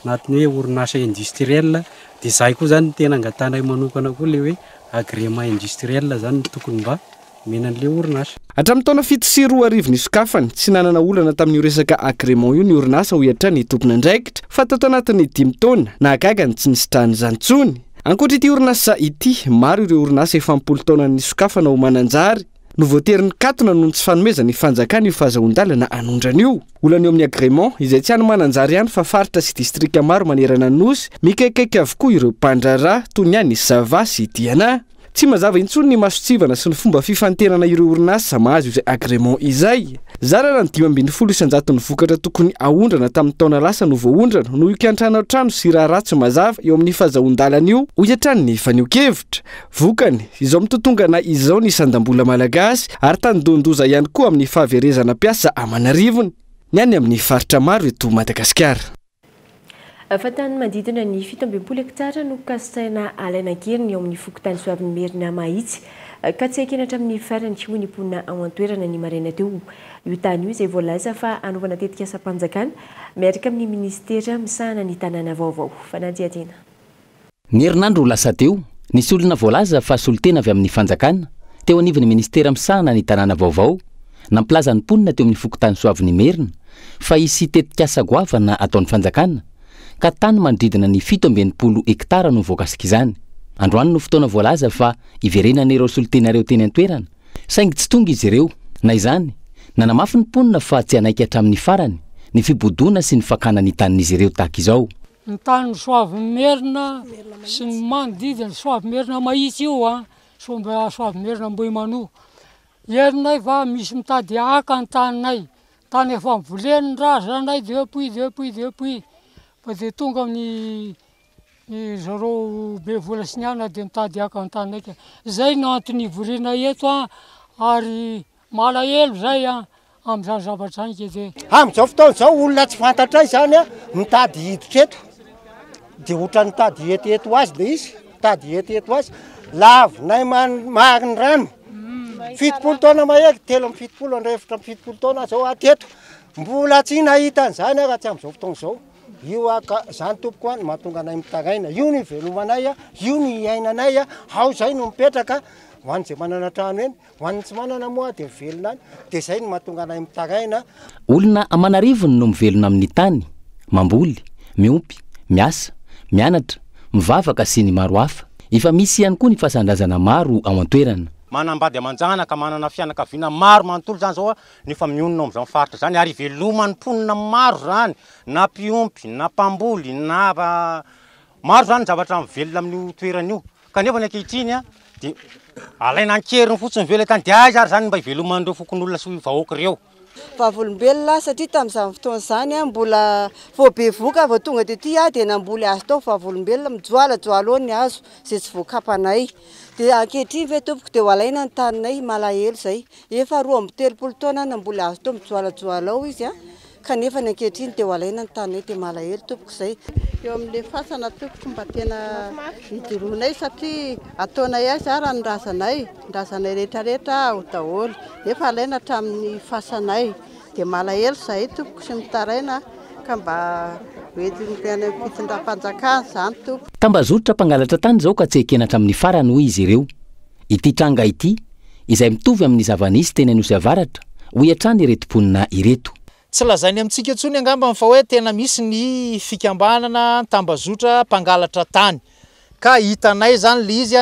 anatin'ny hoe orinasa industriel dia izahay koa zany tena angatahanay manokana koa le hoe agrément industriel zany no tokony mba Omena an'ilay orinasa. Hatramin'ny taona 2007 nisokafany, tsy nanana olana tamin'io resaka agrément io ny orinasa hoy hatrany ny tompon'andraikitra, fa tato anatin'ny dimy taona, nahagaga ny tsy nisitrahan'izany intsony. Ankoatra ity orinasa ity, maro ireo orinasa efa am-polo taona nisokafana ho Mananjary no voatery nikatona noho ny tsy fanomezan'ny fanjakana io fahazahoan-dalana hanondrana io. Olana eo amin'ny agrément, izay tsy any Mananjary ihany fa faritra sy distrika maro manerana ny Nosy, mikaikaika avokoa ireo mpandraharaha toy ny any Sava sy Diana. Tsy mazava intsony ny mason-tsivana sy ny fomba fifantenana ireo orinasa mahazo izay agrément izay. Zara raha ny 15 isan-jaton'ny vokatra tokony haondrana tamin'ny taona lasa no voaondrana noho io kiantranoantrano sy raharaha tsy mazava eo amin'ny fahazahoan-dalana io, hoy hatrany ny fanehoan-kevitra. Vokany, izao mitotongana izao ny sandam-bola malagasy ary tandindon-doza ihany koa amin'ny fahaverezana mpiasa aman'arivony ny any amin'ny faritra maro eto Madagasikara. Fa tany manodidina ny 67 hektara no kasaina alaina an-keriny ao amin'ny fokontany Soavinimerina Mahitsy ka tsy ekena hatramin'ny farany, hoy ny mponina ao an-toerana ny maraina teo. Io tany io izay voalaza fa hanaovana tetikasam-panjakana miaraka amin'ny minisitera misahana ny tanàna vaovao. Fanadihadiana. Ny herinandro lasa teo, nisy olona voalaza fa solontena avy amin'ny fanjakana, teo anivon'ny minisitera misahana ny tanàna vaovao, nampilaza ny mponina teo amin'ny fokontany Soavinimerina fa hisy tetikasa goavana ataon'ny fanjakana, ka tany manodidina ny 67 hektara no voakasik'izany. Androany no fotoana voalaza fa hiverenan'ireo solontena ireo teny an-toerana, saingy tsy tonga izy ireo. Na izany, nanamafy ny mponina fa tsy hanaiky hatramin'ny farany ny fibodoana sy ny fakana ny tanin'izy ireo tahaka izao. Ny tanin'i Soavimerina sy ny manodidina, Soavimerina Mahitsy io an, Soavimerina Ambohimanoa. Herinay fa misy mitady haka ny taninay, tany efa novolen'ny razanay depuis depuis depuis, fa dia tonga ny ny zareo be vola sy ny anona dia mitady haka ny taninay ka. Zay no antony ivorianay eto an, ary Malahelo zay an amzany zavatra zany ke de. Amin'izao fotoana izao olona tsy fantatray izany an mitady hiditra eto dia ohatran'ny mitady hietiety ho azy ilay izy, mitady hietiety ho azy, lavinay mariny rano, 70 taona mahery, 73 andray 74 taona aho izao hatreto, mbola tsy nahita an'izany aho raha tsy amin'izao fotoana izao, io aho ka, izany tompoko an no mahatonga anay mitaraina, io no ivelomanay an, io no iainanay an, ao izay no mipetraka ho an'izay manana trano eny. Ho an'ny tsy manana moa dia mivelona any, dia izay no mahatonga anay mitaraina. Olona aman'arivony no mivelona amin'ny tany, mamboly, miompy, miasa, mianatra, mivavaka sy ny maro hafa. Efa misy ihany koa ny fasan-drazana maro ao an-toerana. Manambady aman-janaka, manana fianakaviana maro manontolo izany izao nefa mionona ao amin'izany faritra izany ary iveloman'ny mponina maro izany na mpiompy na mpamboly na maro izany ny zavatra mivelona amin'io toerana io. Kanefa ny ankehitriny dia alaina an-keriny fotsiny ve ilay tany dia aiza ary izany mba hiveloman'ireo fokonolona sy vahoaka ireo? Vavolombelona aho satria tamin'izany fotoana izany aho mbola vao bevohoka vao tonga tety aho dia namboly hazo tao vavolombelona mijoalajoala eo ny hazo izay tsy voakapanay dia ankehitriny ve tompoko dia ho alaina ny taninay malahelo izay efa 32 taona aho namboly hazo tao mijoalajoala ao izy an Kanefa ny ankehitriny dia ho alaina ny taninay dia malahelo tompoko izay. Eo amin'ilay fasana tompoko mba tena ijoroanay satria ataonay aiza ara ny razanay, ny razanay rehetra rehetra ao daholo nefa alaina hatramin'ny fasanay dia malahelo izahay tompoko sy mitaraina ka mba ho entin'ny any amin'ny fitondram-panjakana izany tompoko. Tambazotra mpangalatra tany izao ka tsy ekena hatramin'ny farany hoy izy ireo. Ity tranga ity, izay mitovy amin'ny zava-nisy teny Anosy Avaratra, hoy hatrany ireto mponina ireto. Tsy lazainy amintsika intsony angambany fa hoe tena misy ny fikambanana tambazotra mpangalatra tany ka hitanay izany le izy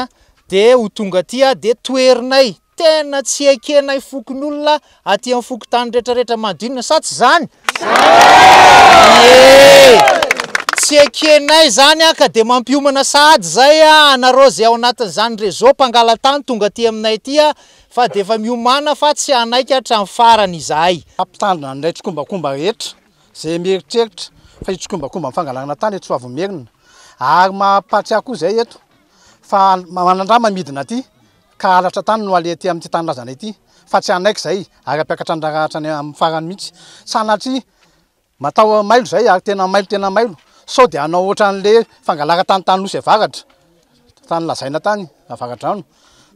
dia ho tonga aty dia toherinay, tena tsy ekenay fokonolona aty amin'ny fokontany rehetra rehetra manodidina sa tsy izany? Ie! Tsy ekenay izany ka dia mampiomana sahady izay anareo izay ao anatin'izany réseau mpangalatany tonga aty aminay aty fa dia efa miomàna fa tsy hanaiky hatramin'ny farany izahay. Mampitandrina an'ilay tsikombakomba rehetra izay mieritreritra fa hitsikombakomba amin'ny fangalana tany eto Soavimerina ary mampahatsiahy koa izay eto fa manandrama midina aty ka halatra tany no aleha aty amin'ity tanindrazana ity fa tsy hanaiky izay ary hampiakatra ny raharaha hatrany amin'ny farany mihitsy. Sanatria matao mailo izay ary tena mailo tena mailo sao dia hanao ohatran'le fangalara tany tany Nosy Avaratra, tany lazaina tany Avaradrano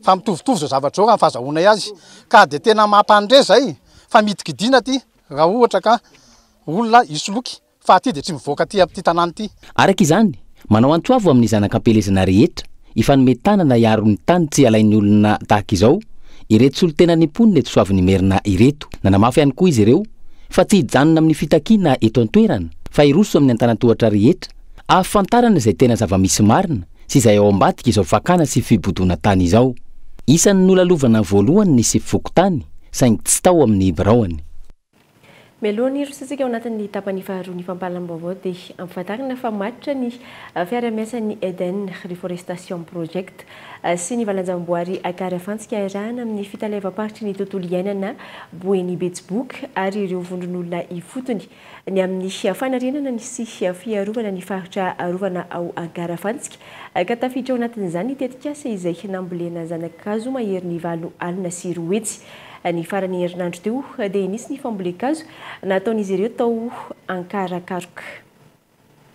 fa mitovitovy izao zavatra izao raha ny fahazahoanay azy ka dia tena mampandre izay fa mihidinkidina aty raha ohatra ka olona hisoloky. Fa aty dia tsy mivoaka aty amin'ity tanàna ity. Araka izany, manao antso avo amin'ny zanak'ampielezana rehetra hifanome tanana hiaro ny tany tsy halain'ny olona tahaka izao ireto solontenan'ny mponina eto Soavinimerina ireto. Nanamafy ihany koa izy ireo fa tsy hijanona amin'ny fitakiana eto an-toerana fa hiroso amin'ny antanan-tohatra rehetra ahafantarana izay tena zava-misy marina sy izay ao ambadika izao fakana sy fibodoana tany izao. Isan'ny nolalovana voalohany ny sefo fokontany saingy tsy tao amin'ny biraony. Mialoha ny hirosoantsika ao anatin'ny tapany faharoa ny fampahalalam-baovao dia ampifantarina fa matotra ny fiarahamiasan'ny Eden Reforestation Project sy ny valanjamboary Ankarafantsika iarahana amin'ny fitaleavam-paritry ny tontolo iainana Boeny Betsiboka ary ireo vondron'olona ifotony ny amin'ny fanarenana ny sy fiarovana ny faritra arovana ao Ankarafantsika ka tafiditra ao anatin'izany ny tetikasa izay nambolena zana-kazo maherin'ny 208. Ny faran'ny herinandro teo dia nisy ny fambolen-kazo nataon'izy ireo tao Ankarakaroka.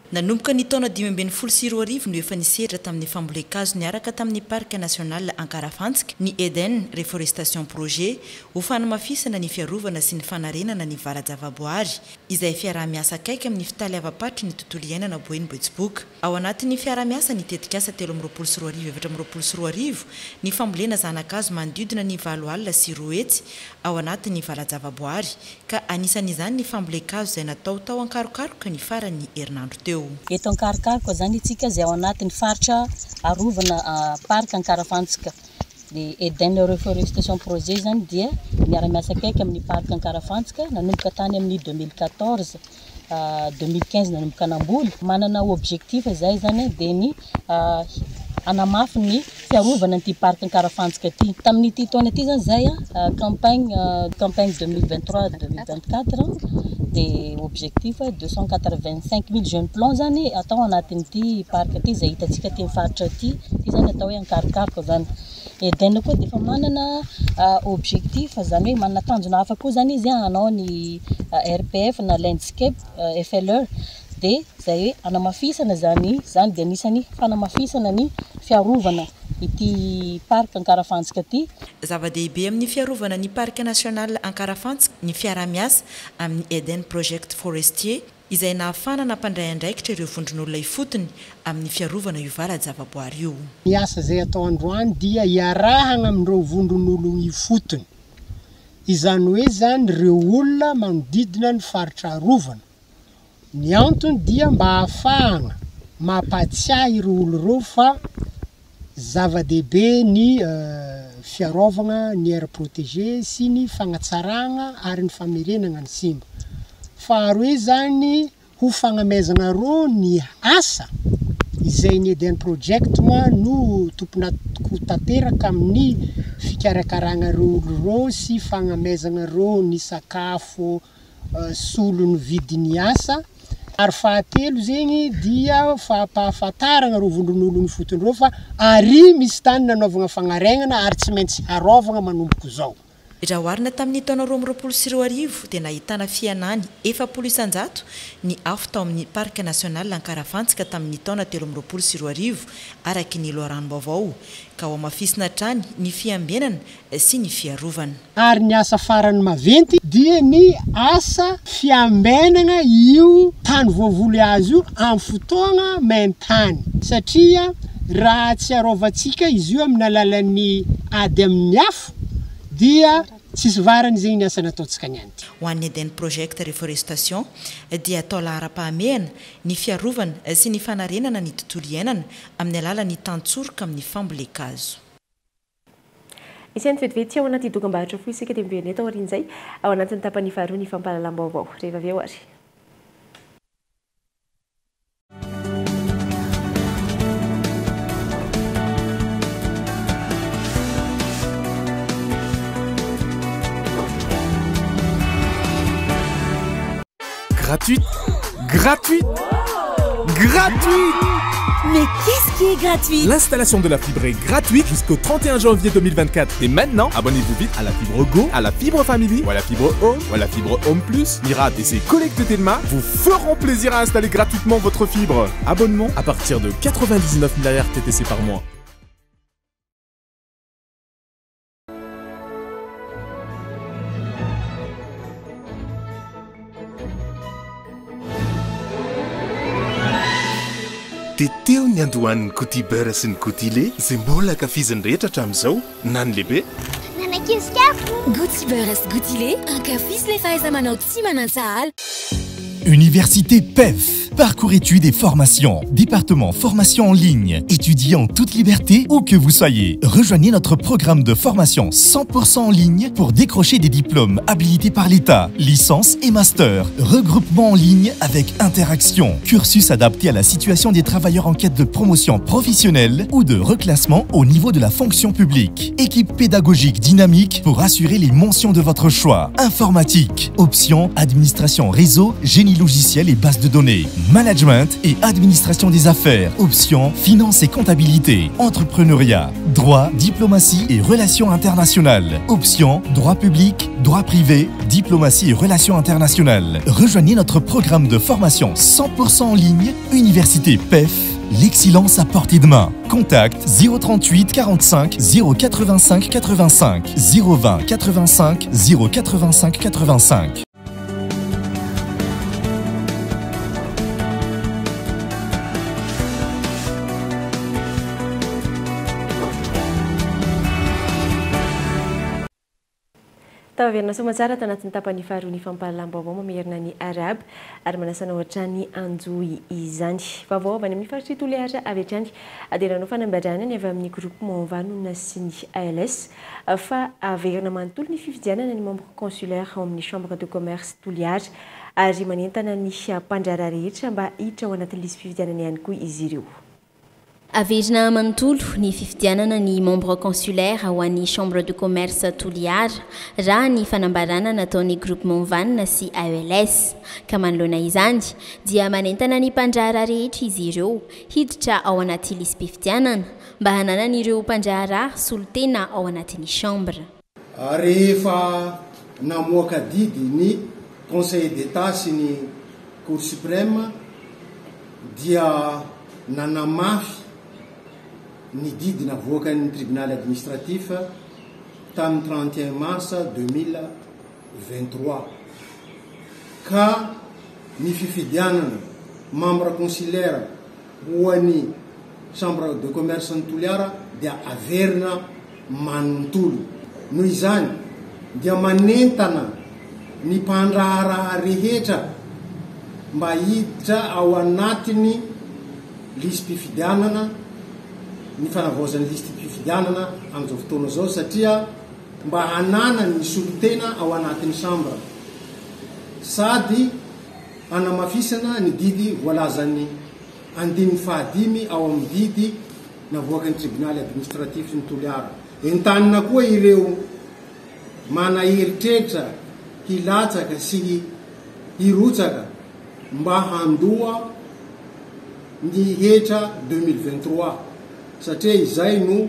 Nanomboka ny taona 2015 no efa nisedra tamin'ny fambolen-kazo niaraka tamin'ny Parc National Ankarafantsika ny Eden Reforestation Projet ho fanamafisana ny fiarovana sy ny fanarenana ny vala-javaboary izay fiaraha-miasa akaiky amin'ny fitaleavam-paritry ny tontolo iainana Boeny Betsiboka. Ao anatin'ny fiaraha-miasa ny tetikasa 2023 2024 ny fambolena zana-kazo manodidina ny 208 ao anatin'ny vala-javaboary ka anisan'izany ny fambolen-kazo izay natao tao Ankarokaroka ny faran'ny herinandro teo. Eto Ankarokaroka izany isika izay ao anatin'ny faritra arovana Parc Ankarafantsika. Ny Eden Reforestation Projet izany dia miara-miasa akaiky amin'ny Parc Ankarafantsika nanomboka tany amin'ny 2014. 2015 nanomboka namboly. Manana objectif izahay izany dia ny hanamafy ny fiarovana an'ity parc Ankarafantsika ity. Tamin'ity taona ity izany izahay campagne campagne 2023 2024 dia objectif 285 000 jeunes plants izany atao anatin'ity parc ity izay hitantsika aty amin'ny faritra ity. Ity izany atao hoe Ankarokaroka izany. Eden koa dia efa manana objectif izany hoe manana tanjona hafa koa izany izy hanao ny RPF na landscape FLE dia izay hoe hanamafisana izany, izany dia anisan'ny fanamafisana ny fiarovana ity parc Ankarafantsika ity. Zava-dehibe amin'ny fiarovana ny parc national Ankarafantsika ny fiaraha-miasa amin'ny Eden Project Forestier izay nahafahana nampandray andraikitra ireo vondron'olona ifotony amin'ny fiarovana io vala-javaboary io. Ny asa izay atao androany dia iarahana amin'ireo vondron'olona ifotony, izany hoe izany ireo olona manodidina ny faritra arovana. Ny antony dia mba hahafahana mampahatsiahy ireo olona ireo fa zava-dehibe ny fiaraovagna ny aire protégée sy ny fagnatsaragna ary ny famerenagna ny simba. Faharoe izany ho fagnamezagna rô ny asa izay ny Eden Project moa no tompon'antoko tanteraka amin'ny fikarakaragna reo olo rô sy fagnamezagna rô ny sakafo solon'ny vidin'ny asa ary fahatelo zegny dia fampahafantarana ireo vondron'olona ifotony ireo fa ary misy tany nanaovagna fagnaregnana ary tsy maintsy haraovagna manomboka izao. Raha oharina tamin'ny taona 2022 dia nahitana fihenany 40% ny afo tao amin'ny Parc National Ankarafantsika tamin'ny taona 2023 araky ny loharanom-baovao ka hohamafisina hatrany ny fiambenana sy ny fiarovana. Ary ny asa farany maventy dia ny asa fiambenana io tany voavoly azy io amin'ny fotoagna main-tany, satria raha tsy arovantsika izy io amin'ny alalan'ny ady amin'ny afo dia tsisy varany zegny ny asa nataontsika niany ty. Ho an'ny Eden Project Reforestation dia atao laharam-pahamehana ny fiarovana sy ny fanarenana ny tontolo iainana amin'ny alalan'ny tantsoroka amin'ny fambolen-kazo. Hisy ny vetivety ao anaty dokam-barotra fohy isika dia miverina eto aorian'izay ao anatin'ny tapany faharoa ny fampahalalam-baovao. Rehefa avy eo ary. Gratuite, gratuite, gratuite. Mais qu'est-ce qui est gratuit? L'installation de la fibre est gratuite jusqu'au 31 janvier 2024. Et maintenant, abonnez-vous vite à la fibre Go, à la fibre Family, ou à la fibre Home, ou à la fibre Home Plus. Mirad et ses collègues de Telma vous feront plaisir à installer gratuitement votre fibre. Abonnement à partir de 99 milliards TTC par mois. Dia teo ny andohan'ny Gouty Beurre sy ny Gouty Lait izay mbola ankafizin'ny rehetra hatramin'izao, na ny lehibe. Gouty Beurre sy Gouty Lait, ankafizo ilay fahaiza-manao tsy manan-tsahala. Université PEF. Parcours études et formation. Département formation en ligne. Étudiez en toute liberté où que vous soyez. Rejoignez notre programme de formation 100% en ligne pour décrocher des diplômes habilités par l'État, licence et master. Regroupement en ligne avec interaction. Cursus adapté à la situation des travailleurs en quête de promotion professionnelle ou de reclassement au niveau de la fonction publique. Équipe pédagogique dynamique pour assurer les mentions de votre choix. Informatique, options, administration réseau, génie logiciel et base de données. Management et administration des affaires, options, finance et comptabilité, entrepreneuriat, droit, diplomatie et relations internationales, options, droit public, droit privé, diplomatie et relations internationales. Rejoignez notre programme de formation 100% en ligne, Université PEF, l'excellence à portée de main. Contact 038 45 085 85 020 85 085 85. Tafaverina soamantsara tanatin'ny tapany faharoa ny fampahalalam-baovao mamerina ny arahaba ary manasa anao hatrany hanjohy izany. Vaovao avy any amin'ny faritr'i Toliara avy hatrany dia nanao fanambarana ny avy amin'ny groupement Vanona sy ny ALS fa haverina manontolo ny fifidianana ny membre consulaire ao amin'ny chambre de commerce Toliara ary manentana ny mpandraharaha rehetra mba hiditra ao anatin'ny lisi-pifidianana ihany koa izy ireo. Averina manontolo ny fifidianana ny membre consulaire ho an'ny Chambre de commerce Toliara, raha ny fanambarana nataon'ny Groupement Vanona sy AELS. Ka manoloana izany, dia manentana ny mpandraharaha rehetra izy ireo hiditra ao anaty lisi-pifidianana, mba hananan'ireo mpandraharaha solontena ao anatin'ny Chambre. Rehefa namoaka didy ny Conseil d'Etat sy ny Cour Suprême dia nanamafy ny didy navoakan'ny Tribonaly Administratif tamin'ny 31 mars 2023 ka ny fifidianana membre consulaire ho an'ny Chambre de Commerce ny Toliara dia averina manontolo. Noho izany dia manentana ny mpandraharaha rehetra mba hiditra ao anatin'ny lisi-pifidianana, ny fanavaozan'ny lisi-pifidianana amin'izao fotoana izao satria mba hananany ny solontena ao anatin'ny Chambre sady hanamafisana ny didy voalazan'ny andininy fahadimy ao amin'ny didy navoakan'ny tribonaly administratif ny Toliara. Entanina koa ireo mana eritreritra hilatsaka sy hirotsaka mba handoa ny hetra 2023 satria izay no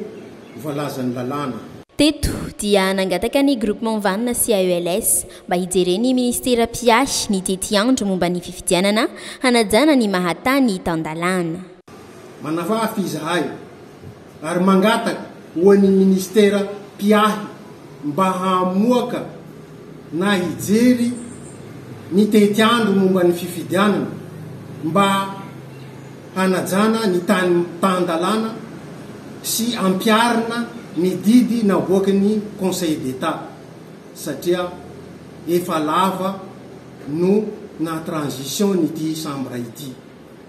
voalazan'ny lalàna. Teto dia nangataka ny Groupement Vanona sy AELS mba hijeren'ny minisitera mpiahy ny tetiandro momba ny fifidianana hanajana ny maha tany tan-dalàna. Manafafy izahay ary mangataka ho an'ny minisitera mpiahy mba hamoaka na hijery ny tetiandro momba ny fifidianana mba hanajana ny tany tan-dalàna sy ampiharina ny didy navoaky ny Conseil d'Etat satria efa lava no naha transition ity chambre ity.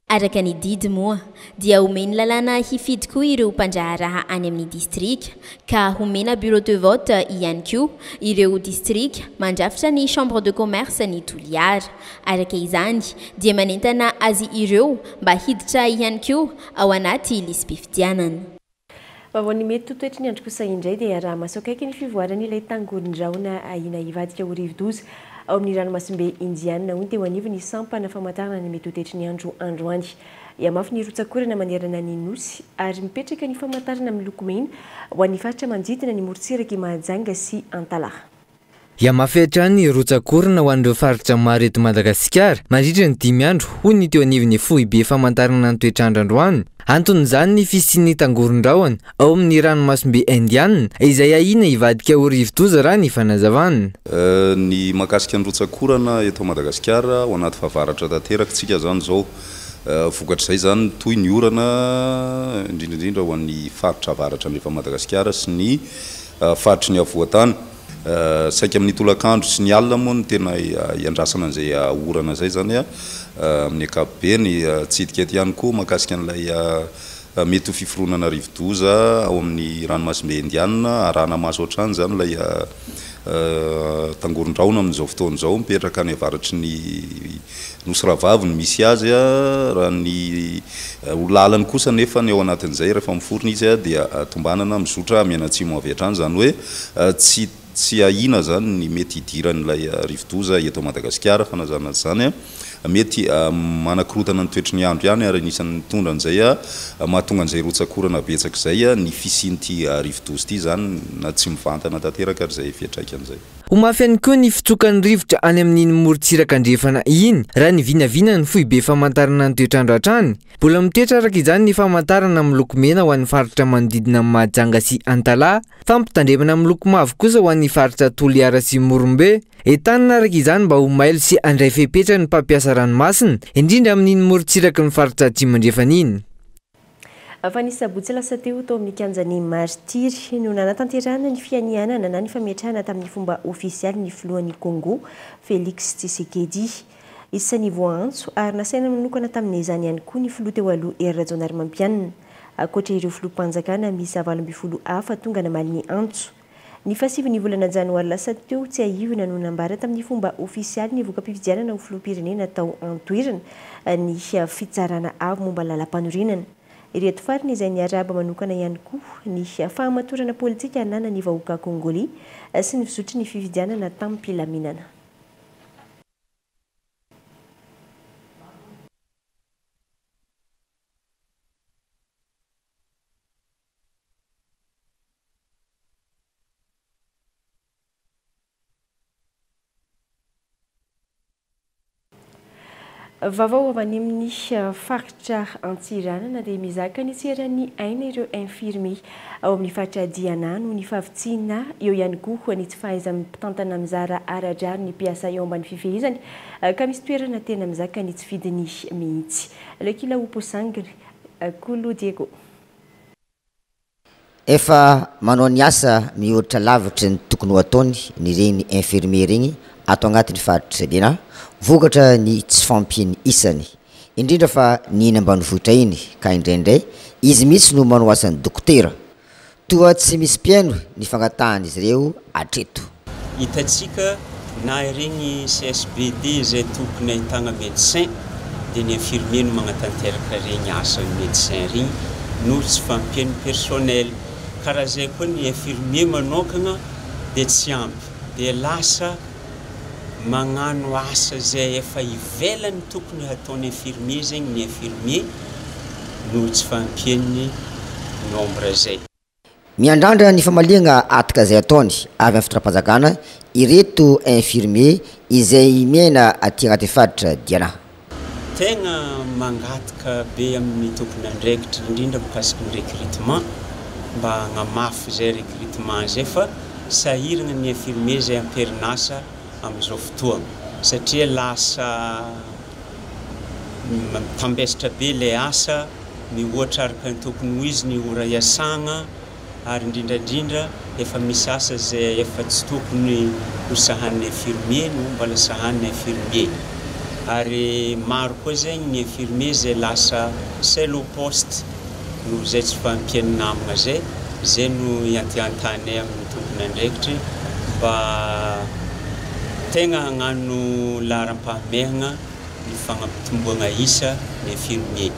Araka ny didy moa dia omen'ny lalàna hifidy koa ireo mpandraharaha any amin'ny distrika ka homena bureau de vote ihany koa ireo distrika mandrafitra ny chambre de commerce ny Toliara. Araka izany dia manentana azy ireo mba hiditra ihany koa ao anaty lisi-pifidianana. Vaovao ny mety ho toetry ny andro kosa indray dia raha maso akaiky ny fivoaran'ilay tangoron-drahona ahiana hivadika ho rivodoza ao amin'ny ranomasimbe Indiana hoy ny teo anivon'ny sampana famantarana ny mety ho toetry ny andro androany. Hihamafy ny rotsak'orana manerana ny Nosy ary mipetraka ny famantarana miloko mena ho an'ny faritra manodidina ny morontsirak'i Mahajanga sy Antalaha. Hihamafy hatrany ny rotsak'orana ho an'ireo faritra maro eto Madagasikara mandritra ny dimy andro, hoy ny teo anivon'ny foibe famantarana ny toetr'andro androany. Anton'izany ny fisian'ny tangoron-drahona ao amin'ny ranomasimbe Indiana izay ahiana hivadika ho rivodoza raha ny fanazavana. Ny mahakasika ny rotsak'orana eto Madagasikara, ao anaty fahavaratra tanteraka isika izany izao. Vokatr'izay izany mitohy ny orana, indrindra indrindra ho an'ny faritra avaratra andrefan'i Madagasikara sy ny faritry ny afovoan-tany. Saika amin'ny tolakandro sy ny alina moa no tena iandrasana an'izay orana izay izany amin'ny ankapobeny. Tsidika eto ihany koa mahakasika an'ilay mety ho fiforonana rivodoza ao amin'ny ranomasimbe Indianina. Arahana maso hatrany izany ilay tangoron-drahona amin'izao fotoana izao. Mipetraka any avaratry ny Nosy Rahavavy no misy azy. Raha ny ho lalany kosa anefa ny ao anatin'izay rehefa miforona izy dia tombanana mizotra mianatsimo avy hatrany. Izany hoe tsy tsy ahiana izany ny mety hidiran'ilay rivodoza eto Madagasikara. Fanazana izany mety manakorontana ny toetry ny andro ihany ary anisan'ny mitondra an'izay mahatonga an'izay rotsak'orana betsaka izay ny fisian'ity rivodoza ity izany na tsy mivantana tanteraka ary izay fiantraikany izay. Ho mafy ihany koa ny fitsokan'ny rivotra any amin'iny morontsiraka andrefana iny, raha ny vinavinan'ny foibe famantarana ny toetr'andro hatrany. Mbola mitoetra araka izany ny famantarana miloko mena ho an'ny faritra manodidina an'i Mahajanga sy Antalaha, fampitandremana miloko mavo kosa ho an'ny faritra Toliara sy Morombe. Entanina araka izany mba ho mailo sy handray fepetra ny mpampiasa ranomasina, indrindra amin'iny morontsiraky ny faritra Atsimo Andrefana iny. Fa ny sabotsy lasa teo tao amin'ny kianjan'ny Martiry no nanatanterahana ny fianianana na ny fametrahana tamin'ny fomba ofisialy ny filohan'i Congo, Félix Tshisekedi. Isan'ny voaantso ary nasaina manokana tamin'izany ihany koa ny filoha teo aloha Hery Rajaonarimampianina. Ankoatra ireo filoham-panjakana miisa 18 hafa tonga namaly ny antso. Ny fahasivin'ny volana janoary lasa teo, tsiahivina no nambara tamin'ny fomba ofisialy ny voka-pifidianana ho filoham-pirenena tao an-toerana ny Fitsarana Avo momba ny Lalàmpanorenana. Ireto farany izay niarahaba manokana ihany koa ny fahamatorana politika ananan'ny vahoaka Kongoley sy ny fizotry ny fifidianana tamim-pilaminana. Vaovao avy any amin'ny faritra Antsiranana dia mizaka ny tsy eran'ny aina ireo infirmier ao amin'ny faritra Diana noho ny fahavitsiana, eo ihany koa ny tsy fahaizan'ny mpitantana mizara ara-drariny ny mpiasa eo ambany fifehezany ka misy toerana tena mizaka ny tsy fidiny mihitsy. Lekila Oposangre, Kolo Diego. Efa manao ny asa mihoatra lavitry ny tokony ho ataony ny reny infirmier regny ato agnatin'ny faritra Diana vokatra ny tsy fahampian'ny isany, indrindra fa ny eny ambanivohitra eny ka indraindray izy mihitsy no manao asan'ny dokotera. Toa tsy misy mpihaino ny fangatahan'izy ireo hatreto. Hitantsika na ireny CSBD izay tokony ahitana médecin dia ny infirmier no magnatanteraka ireny asan'ny médecin ireny noho tsy fahampian'ny personnel. Ka raha izay koa ny infirmier manokana dia tsy ampy dia lasa magnano asa izay efa ivelan'ny tokony hataon'ny infirmier zegny ny infirmier noho tsy fahampian'ny nombre izay. Miandrandra ny famaliagna ataka izay ataony avy amin'ny fitondram-panjakana ireto infirmier izay miaina aty agnaty faritra Diana. Tegna mangataka be amin'ny tompon'andraikitra indrindra mikasiky ny recrutement mba hagnamafy izay recrutement izay fa sahiragna ny infirmier izay am-perinasa amin'izao fotoagna satria lasa mitambesatra be ilay asa mihoatra araka ny tokony ho izy ny ora iasagna ary indrindra indrindra efa misy asa izay efa tsy tokony ho sahanin'ny infirmier no mbola sahanin'ny infirmier ary maro koa zegny ny infirmier izay lasa seul au poste noho izay tsy fahampian'ny namagna zay, zay no ianteantanay amin'ny tompon'andraikitry mba tegna hagnano laharam-pahamehagna ny fagnampitomboagna isa ny infirmier.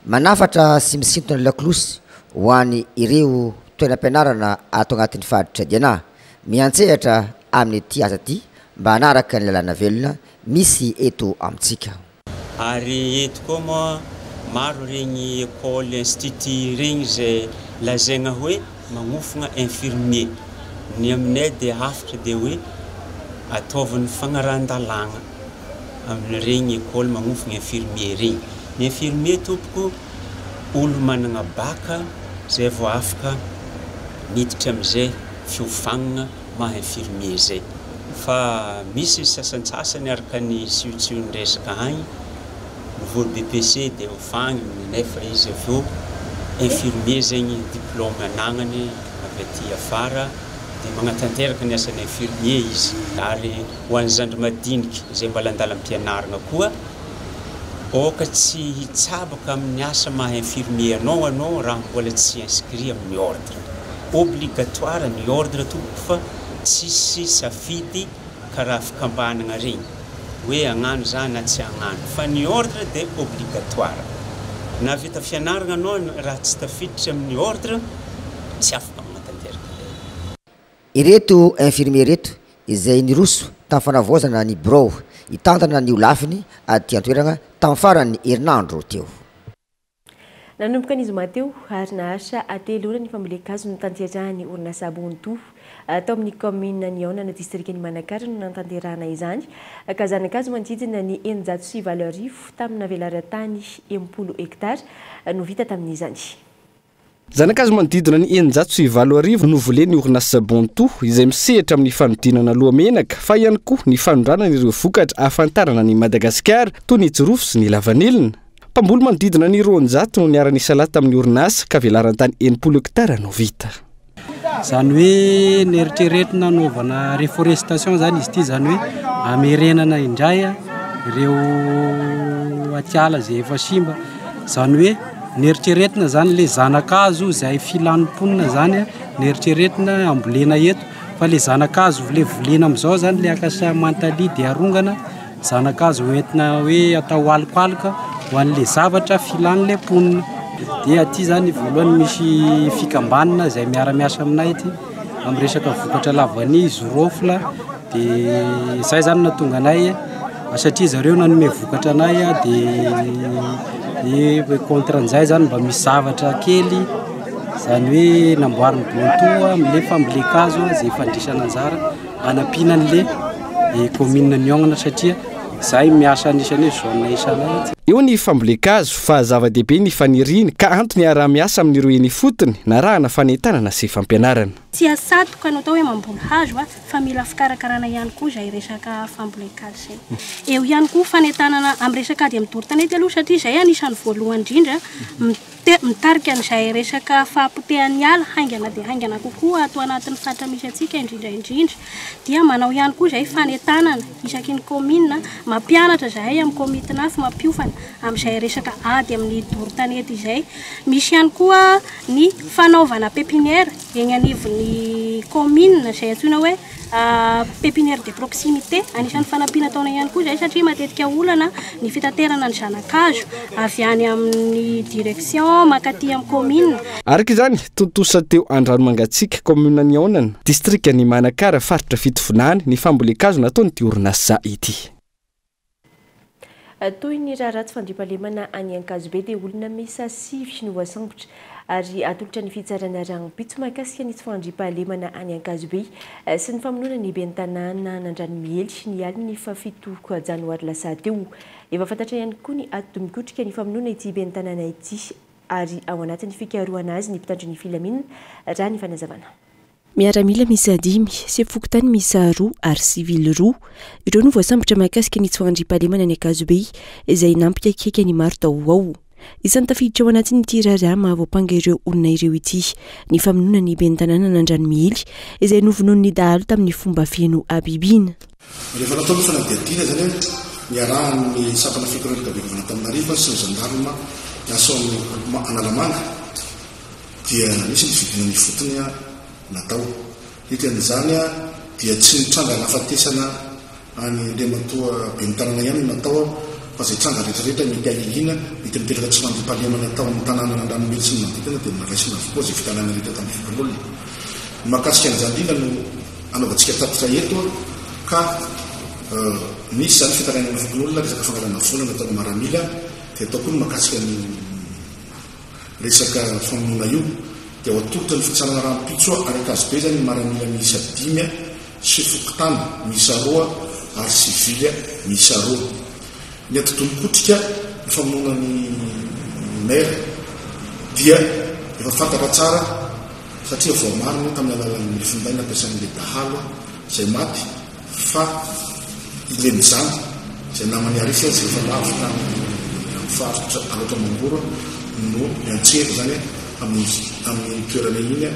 Manafatra sy misintona ny lakolosy ho an' ireo toeram-pianarana ato agnatin'ny faritra Diana, miantsehatra amin'ity asa ity mba hanaraka ny lalàna velona misy eto amintsika. Ary eto koa moa maro regny école, institut regny izay lazaigna hoe magnofagna infirmier. Ny aminay dia hafatra dia hoe ataovy ny fagnarahan-dalàgna amin'iregny école magnofagna infirmier regny. Ny infirmier tompoko olo managna bac zay vao afaka miditra amizay fiofagnana maha infirmier zay fa misy ny sasantsasany araka ny siotsion-dresaka agny niveau BEPC dia ofagniny nefa izy avy eo infirmier zegny diplôme anagnany avy aty afara. Dia magnatanteraka ny asan'ny infirmier izy. Ary ho an'ny zandry madiniky izay mbola andalam-pianaragna koa, aoka tsy hitsabaka amin'ny asa maha infirmier anao anao raha mbola tsy inscrit amin'ny ordre. Obligatoire ny ordre tompoko fa tsisy safidy karaha fikambanagna regny hoe agnano za na tsy agnano fa ny ordre dia obligatoire. Na vita fianaragna anao raha tsy tafiditra amin'ny ordre tsy afaka magnatanteraka ilay. Ireto infirmier ireto izay niroso tamin'ny fanavaozana ny birao hitantana ny holafiny aty an-toerana tamin'ny faran'ny herinandro teo. Nanomboka ny zoma teo ary naharitra telo ora ny fambolen-kazo notanterahan'ny orinasa Bonto. Tao amin'ny kaominina Nihaonana, distrikan'i Manakara no nanatanterahana izany, ka zana-kazo manodidina ny 8600 tamina velaran-tany 60 hektara no vita tamin'izany. Zana-kazo manodidina ny 8600 no volen'ny orinasa Bonto, izay misehatra amin'ny fanodinana lohamenaka fa ihany koa ny fanondranana ireo vokatra ahafantarana an'i Madagasikara toy ny jirofo sy ny lavanilina. Mpamboly manodidina ny 200 no niara-nisalahy tamin'ny orinasa ka velaran-tany 60 hektara no vita. Izany hoe neritreretina hanaovana reforestation izany izy ity, izany hoe hamerenana indray ireo atiala izay efa simba. Izany hoe neritreretina izany ilay zana-kazo izay filan'ny mponina izany, neritreretina hambolena eto. Fa ilay zana-kazo ilay volena amin'izao izany, ilay acacia mantalia dia arongana. Zana-kazo hoentina hoe atao alokaloka ho an'ilay zavatra filan'ilay mponina. Dia aty izany voalohany misy fikambanana izay miara-miasa aminay aty amin'ny resaka vokatra lavania, zirofla, dia izay izany no nahatonga anay satria zareo nanome vokatra anay dia contre an'izay izany mba misy zavatra kely izany hoe namboarin'ny Bonto amin'ilay fambolen-kazo izay fandraisana anjara. Hanampiana an'le commune Niongana satria zahay miasa anisan'ny hoe zone isanay. Eo ny fambolen-kazo fa zava-dehibe ny faniriany ka antony iaraha-miasa amin'ireo eny ifotony narahana fanentanana sy fampianarana. Tsy asatoka no atao hoe mamboly hazo fa mila fikarakarana ihany koa izay resaka fambolen-kazo izay. Eo ihany koa fanentanana amin'ny resaka ady amin'ny doro tanety aloha satria izay anisan'ny voalohany indrindra Te mitarika an'izay resaka fahapotehan'ny ala haingana dia haingana kokoa ato anatin'ny faritra misy antsika indrindra indrindra dia manao ihany koa izahay fanentanana isaky ny kaominina, mampianatra izahay amin'ny komitin'afo mampiofana amin'izay resaka ady amin'ny doro tanety izay. Misy ihany koa ny fanaovana pépinière eny anivon'ny kaominina izay antsoina hoe Pépinière de proximité, anisan'ny fanampiana ataonay ihany koa izay satria matetika olana ny fitaterana ny zana-kazo avy any amin'ny direction mankaty amin'ny commune. Araka izany, tontosa teo Andranomangatsiaka, kaominina Nihaonana, distrikan'i Manakara, faritra Fitovinany, ny fambolen-kazo nataon'ity orinasa ity. Toy ny raharaha tsy fandriampahalemana any Ankazobe dia olona miisa sivy no voasambotra ary atolotra ny fitsarana rahampitso mahakasika ny tsy fandriampahalemana any Ankazobe sy ny famonoana ny ben'ny tanàna an'Andranomiely ny alin'ny fahafito janoary lasa teo. Efa fantatra ihany koa ny atidoha mikotrika ny famonoana ity ben'ny tanàna ity ary ao anatin'ny fikarohana azy ny mpitandro ny filaminana raha ny fanazavana. Miaramila miisa dimy, sefo fokontany miisa roa ary sivily roa. Ireo no voasambotra mahakasika ny tsy fandriampahalemana any Ankazobe, izay nampikaikaika ny maro tao ho ao. Isan'ny tafiditra ao anatin'ity raharaha mahavoampanga ireo olona ireo ity ny famonoana ny ben'ny tanànan'Andranomiely, izay novonoin'ny dahalo tamin'ny fomba feno habibiana. Rehefa natao ny fanadihadiana izany, niarahan'ny sampana fikiroan'ny Antananarivo sy ny zandarima miasa ao amin'ny groupement Analamanga, dia nisy ny fidinana ifotony natao. Dikan'izany dia tsy ny tranga nahafatesana an'i Andriamatoa Ben'ny Tanàna ihany no natao fa izay tranga rehetrarehetra mety ahiahiana, mety niteraka tsy fandriampahalemana tao amin'ny tanànan'Andranomiely sy ny manodidina dia noraisina avokoa izay fitarainana rehetra tamin'ny fokonolona. Ny mahakasika an'izany indrindra no anaovantsika tatitra eto ka nisy izany fitarainana fokonolona resaka fangalana vola nataona maramila dia atao koa ny mahakasika ny resaka famonoana io dia ho atolotra ny fitsarana rahampitso any Ankazobe izany ny maramila miisa dimy sy fokontany miisa roa ary sivily miisa roa. Ny atidoha mikotrika ny famonoana ny maire dia efa fantatra tsara satria voamarina io tamin'ny alalan'ny finday nampiasain'ilay dahalo izay maty Fa i Lemizana, izay naman'i Arisy izay efa lavo tany amin'ny faritra Alaotra Mangoro no niantsehatra izany tamin'ny tamin'iny toerana iny.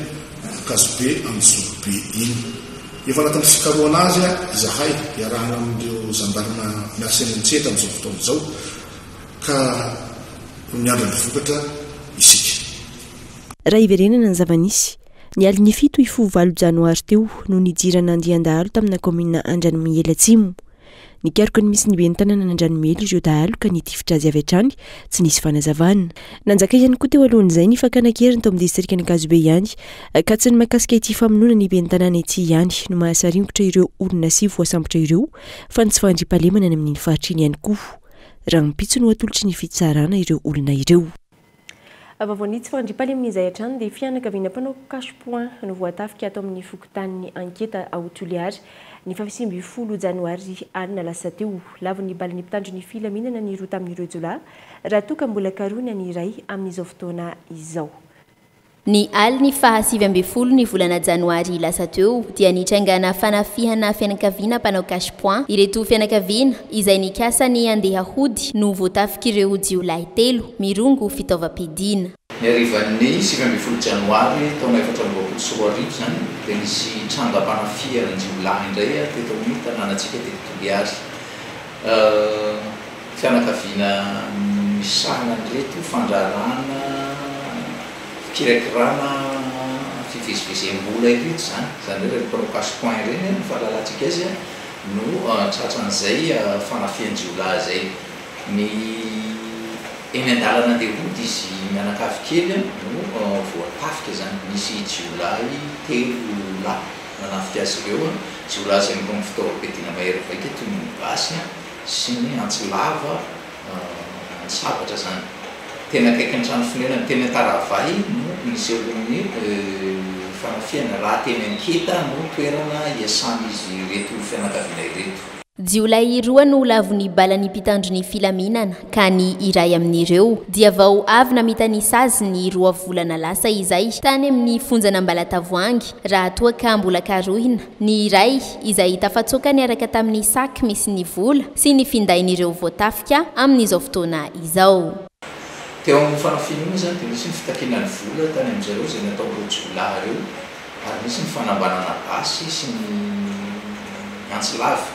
Ankazobe Anjozorobe iny. Efa anatin'ny fikarohana azy izahay iarahana amin'ireo zandarma miasa eny an-tsehatra amin'izao fotoana izao ka miandry ny vokatra isika. Raha hiverenana ny zava-nisy, ny alin'ny fito hifoha valo janoary teo no nidirana andian-dahalo tamina kaominina Andranomiely Atsimo. Nikaroka ny misy ny ben'ny tanànan'Andranomiely ireo dahalo ka nitifitra azy avy hatrany, tsy nisy fanazavana. Nanjaka ihany koa teo alohan'izay ny fakana an-keriny tao amin'ny distrikan'Ankazobe ihany, ka tsy ny mahakasika ity famonoana ny ben'ny tanàna ity ihany no mahasaringotra ireo olona sivy voasambotra ireo fa ny tsy fahandriampahalemana any amin'iny faritra iny ihany koa. Rahampitso no hatolotry ny fitsarana ireo olona ireo. Vaovao ny tsy fandriampahalemana izay hatrany dia fianakaviana mpanao cash point no voatafika ato amin'ny fokontanin'i Anketa ao Toliara ny faha-19 janoary alina lasa teo. Lavon'ny balan'ny mpitandro ny filaminana ny roa tamin'ireo jiolahy raha toa ka mbola karohina ny iray amin'izao fotoana izao. Ny alin'ny faha 19 ny volana janoary lasa teo dia nitrangana fanafihana fianakaviana mpanao cash point. Ireto fianakaviana izay nikasa ny handeha hody no voatafik'ireo jiolahy telo mirongo fitaovam-piadiana. Ny harivan'ny 19 janoary taona 2024 izany dia nisy trangam-panafihan-jiolahy indray teto amin'ny tanànantsika teto Toliary. Fianakaviana misahana an'ireto fandraharahana fikirakirana fivezivezem-bola ireto izany, izany hoe ireny mpanao cash point ireny ny fahalalantsika azy no tratran'izay fanafihan-jiolahy izay. Ny eny an-dalana andeha hody izy mianakavy kely no voatafika izany, nisy jiolahy telo lahy nanafika azy ireo, jiolahy izay mirongo fitaovam-piadiana mahery vaika toy ny basy. sy ny antsy lava ny sabatra izany. Teny akaikin'ny trano fonenany teny Antaravay no nisehoan'ny fanafihana, raha teny Anketa no toerana iasan'izy ireto fianakaviana ireto. Jiolahy roa no lavon'ny balan'ny mpitandro ny filaminana ka ny iray amin'ireo dia vao avy namita ny saziny roa volana lasa izay tany amin'ny fonjan'Ambalatavoahangy raha toa ka mbola karohina Ny iray, izay tafatsoaka niaraka tamin'ny sac misy ny vola sy ny findain'ireo voatafika amin'izao fotoana izao. Teo amin'io fanafihana io moa izany dia nisy ny fitakiana ny vola tany amin-dry zareo izay nataon'ireo jiolahy ireo ary nisy ny fanambanana basy sy ny antsy lava.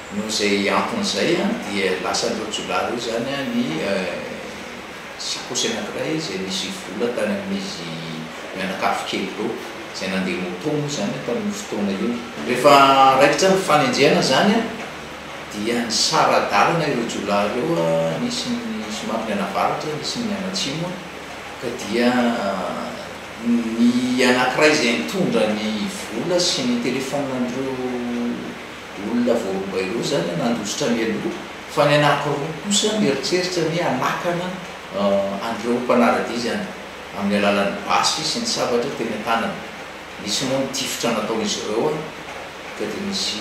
Noho izay antony izay dia lasan'ireo jiolahy ireo izany ny Sakaosy anankiray izay nisy vola tany amin'izy mianakavy kely ireo, izay nandeha moto moa izany tamin'io fotoana io. Rehefa raikitra ny fanenjehana izany dia nisara-dalana ireo jiolahy ireo, nisy ny somary nianavaratra, nisy ny nianatsimo, ka dia ny anankiray izay nitondra ny vola sy ny telefaonin'ireo olona voaroba ireo izany nandositra mialoha fa ny anankiroa kosa mieritreritra ny hanakana an'ireo mpanara-dia izany amin'ny alalan'ny basy sy ny sabatra teny an-tanany. Nisy moa ny tifitra nataon'izy ireo ka dia nisy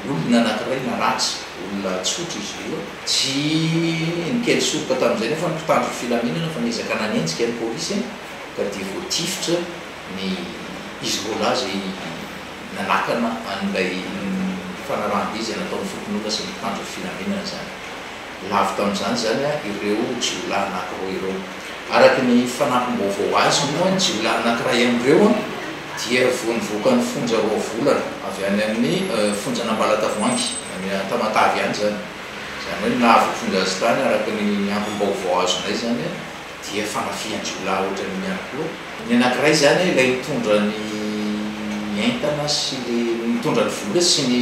olona anankiray naratra, olona tsotra izy io. Tsy nikely soroka tamin'izay nefa ny mpitandro ny filaminana fa niezaka nanenjika ny polisy ka dia voatifitra ny izy roa lahy izay nanakana an'ilay fanarahan-dia izay nataon'ny fokonolona sy ny mpitandro ny filaminana izany. Lavo tamin'izany izany ireo jiolahy anankiroa ireo. Araka ny fanampim-baovao azo moa, ny jiolahy anankiray amin'ireo dia vao nivoaka ny fonja roa volana avy any amin'ny fonjan'Ambalatavoahangy, any Tamatave any izany. Izany hoe ny nahavoafonja azy tany araka ny angom-baovao azonay izany dia fanafihan-jiolahy ohatran'iny ihany koa. Ny anankiray izany ilay nitondra ny entana sy ilay nitondra ny vola sy ny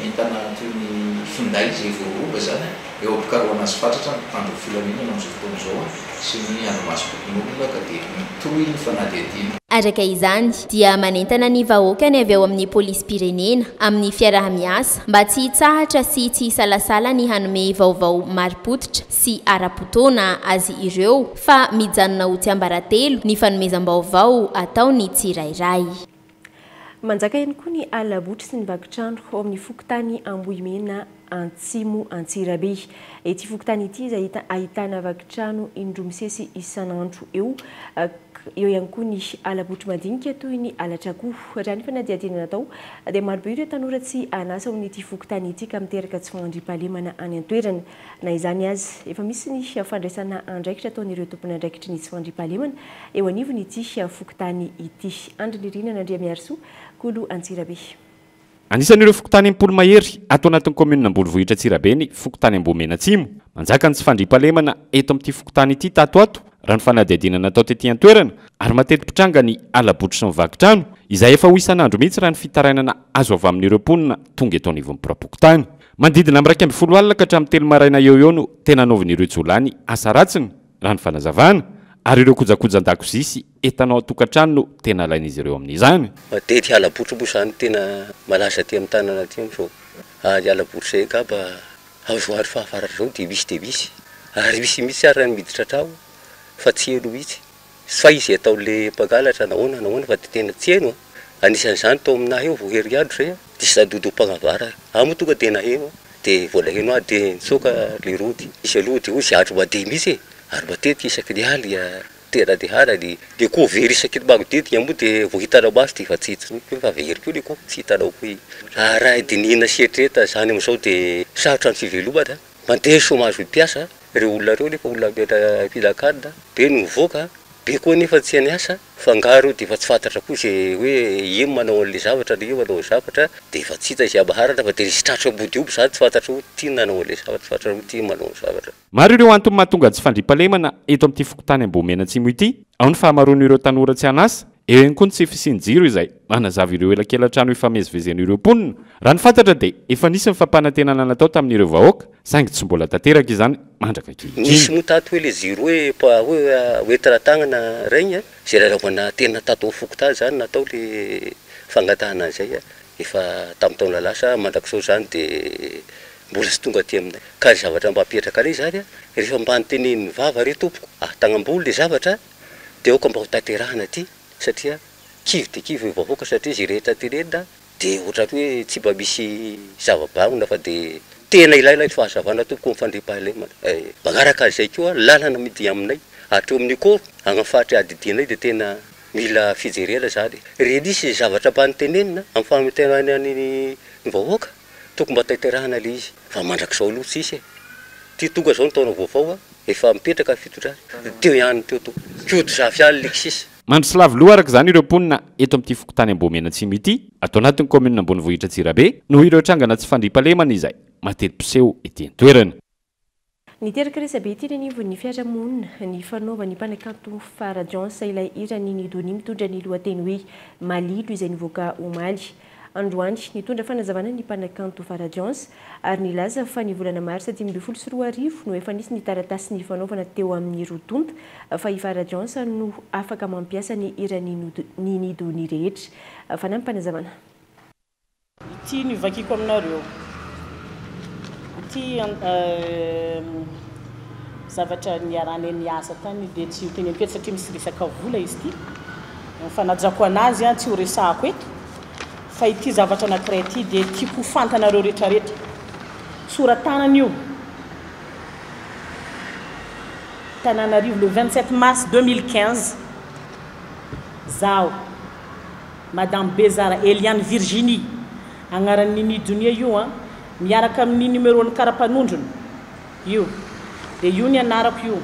entana toy ny finday izay voaroba izany, eo am-pikarohana azy fatratra ny mpitandro ny filaminana amin'izao fotoana izao sy ny andrimasom-pokonolona ka dia mitohy ny fanadihadiana. Araka izany, dia manentana ny vahoaka ny avy ao amin'ny polisim-pirenena amin'ny fiaraha-miasa mba tsy hitsahatra sy tsy hisalasala ny hanome vaovao marim-pototra sy ara-potoana azy ireo fa mijanona ho tsiambaratelo ny fanomezam-baovao ataon'ny tsirairay. Manjaka ihany koa ny hala-botry sy ny vaky trano ao amin'ny fokontany Ambohimena. Antsimo Antsirabe. Ity fokontany ity izay ahitana vaky trano indroa misesy isan'andro eo. Eo ihany koa ny hala-botry madinika toy ny halatra akoho. Raha ny fanadihadiana natao dia marobe ireo tanora tsy an'asa ao amin'ity fokontany ity ka miteraka tsy fandriampahalemana any an-toerana. Na izany aza, efa misy ny fandraisana andraikitra ataon'ireo tompon'andraikitry ny tsy fandriampahalemana eo anivon'ity fokontany ity. Andry Nirina Randriamiarisoa, Kolo Antsirabe. Anisan'ireo fokontany 60 mahery ato anatin'ny kaominina Ambonivohitra Antsirabe ny fokontany Ambohimena Atsimo. Manjaka ny tsy fandriampahalemana eto amin'ity fokontany ity tato ato, raha ny fanadihadiana natao tety an-toerana, ary mateti-pitranga ny hala-botry sy ny vaky trano, izay efa ho isan'andro mihitsy raha ny fitarainana azo avy amin'ireo mponina tonga eto anivon'ny biraom-pokontany. Manodidina amin'ny 11 alina ka hatramin'ny 3 maraina eo ho eo no tena anaovan'ireo jiolahy ny asa ratsiny, raha ny fanazavana, ary ireo kojakojan-dakozia sy entana ao an-tokantrano no tena alain'izy ireo amin'izany. Matetika hala-botry moa izany tena malaza aty amin'ny tanana aty amin'izao. Ary hala-botry izay angamba amin'izao andro fahavaratra izao dia misy dia misy. Ary misy mihitsy ary ny miditra hatrao fa tsy heno mihitsy. Fa izy ataon'ilay mpangalatra nahoana nahoana fa dia tena tsy heno an. Anisan'izany tao aminahy eo vao heriandro izay dia sady dodom-pagnavara ary. Aho moa tonga dia naheno dia vao naheno ahy dia nitsoaka le rody. Izy aloha dia hoy izy andro mandeha mihitsy e! Ary matetika isaky ny aly tena andehana ny le akoho very isaky ny magnodidina moa dia vao hitanao maso dia efa tsy hita intsony fa very koa le akoho tsy hitanao koa iny. Raha dinihina sy eritreretina izany amin'izao dia sarotra ny fivelomana, mandeha chômage mpiasa ireo olona ireo nefa olona mpihinan-kanina, be no mivoaka, be koa nefa tsy an'asa. Fa nga reo de efa tsy fantatra koa ze hoe ino manao anle zavatra na io manao zavatra de efa tsy hita ze amaharana fa de nisy tratra ambody omby zany tsy fantatra hoe ty nanao anle zavatra tsy fantatra hoe ty manao ny zavatra. Maro ireo antony mahatonga ny tsy fandriampahalemana eto amin'ity fokontany Ambohimena Atsimo ity. Ao ny fahamaroan'ireo tanora tsy an'asa, eo ihany koa ny tsy fisian'ny jiro izay manazava ireo elakelan-trano ifamezivezen'ireo mponina. Raha ny fantatra dia efa nisy ny fampanantenana natao tamin'ireo vahoaka saingy tsy mbola tanteraka izany mandraka ankehitriny. Nisy moa tato hoe le jiro hoe pa hoe hoentina tagnana regny a, zay lalaovana tena tato am fokontany zany natao le fangatahana an'izay a, efa tam taona lasa mandrakizao zany de mbola tsy tonga aty aminay, ka ny zavatra mba apetrakanay zany a, rehefa mba notenenin'ny vava re tompoko ah tagnambolo le zavatra de aoka mba ho tanterahana aty satria kivy de kivy ny vahoaka satria zay rehetra tenenina Dia ohatran'ny hoe tsy mba misy zava-banona fa dia tena ilaina ny fahazavana tompoko amin'ny fandriampahalemana eh. Manaraka an'izay koa lalana midia aminay hatreo amin'ny cour any amin'ny faritra iadidianay dia tena mila fijerena izany. Re nisy zavatra mba notenenina amin'ny fametrahana ny vahoaka tokony mba tanterahana ilay izy fa mandrakizao aloha tsisy e. Ty tonga izao ny taona vaovao efa mipetraka ny fitondrana teo ihany teo tompoko. Koto Zafy ihany Lexis. Mandry sy lavo loha araka izany ireo mponina eto amin'ity fokontany Ambohimena Atsimo ity, ato anatin'ny kaominina ambonivohitra Antsirabe, noho ireo trangana tsy fandriampahalemana izay mateti-piseho ety an-toerana. Niteraka resabe teny anivon'ny fiarahamonina ny fanaovan'ny mpanakanto Farah John's ilay hiran'i Nidoni mitondra ny lohateny hoe Malilo izay nivoaka omaly. Androany, nitondra fanazavana ny mpanakanto Farah John's ary nilaza fa ny volana marsa 2015 no efa nisy ny taratasy nifanaovana teo amin'ny roa tonta fa i Farah John's no afaka mampiasa ny hiran'i Nini Donia rehetra. Fanampim-panazavana. Ity no ivakiko aminareo. Ity zavatra niarahanay niasa tany dia tsy ho teneniko eto satria misy resaka vola izy ity. Ny fanajako anazy tsy ho resahako eto fa ity zavatra anankiray ity dia tiako ho fantanareo retraretra. Sora-tanana io. Tananarivo le 27 mars 2015 zaho Madame Bezara Eliane Virginie, agnaran'i Nini Donia io an, miaraka amin'ny numéro-n'ny kara-panondrony io, dia io ny anarako io.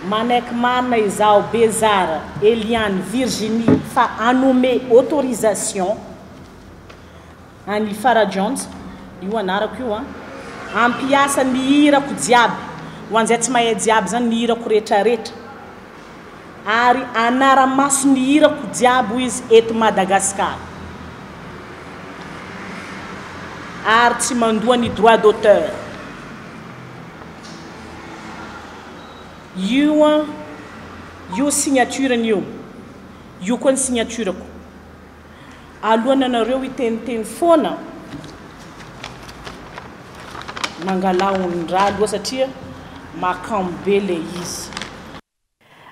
Manaiky marina izaho Bezara Eliane Virginie fa hanome autorisation an'i Farah Jones, io anarako io an, hampiasa ny hirako jiaby, ho an'izay tsy mahay jiaby zany, ny hirako retraretra. Ary anara-maso ny hirako jiaby hoy izy eto Madagascar. Ary tsy mandoa ny droit d'auteur. Io an, io signature-ny io. Io koa ny signature-ko. Alohan'ny anareo hiteniteny foana, mangalà onin-draha aloha satria mahakamo be le izy.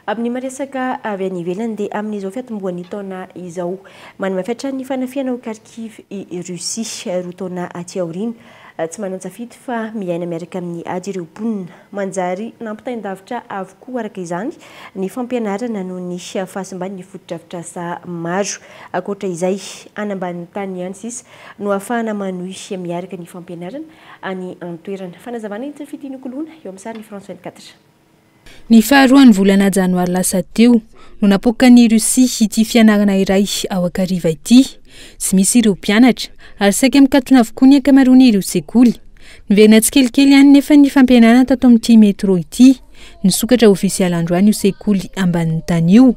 Amin'ny maresaka avy any ivelany dia amin'izao fiatombohan'ny taona izao, manamafy hatrany ny fanafihana ao Kharkiv i Russie, roa taona aty aoriana. Tsy manan-tsafidy fa miaina miaraka amin'ny ady ireo mponina. Manjary nampitain-davitra avokoa araka izany ny fampianarana noho ny fahasimban'ny fotodrafitrasa maro. Ankoatra izay, any ambanin'ny tany ihany sisa no ahafahana manohy miaraka ny fampianarana any an-toerana. Fanazavana entin'i Fitia Nokoloana eo amin'ny sarin'ny France 24. Ny faharoan'ny volana janoary lasa teo no napoakan'i Russie ity fianarana iray ao Ankariva ity. Tsy misy ireo mpianatra ary saika mikatona avokoa ny ankamaroan'ireo sekoly. Niverina tsikelikely ihany nefa ny fampianarana tato amin'ity Metro ity. Nisokatra ofisialy androany io sekoly ambanin'ny tany io.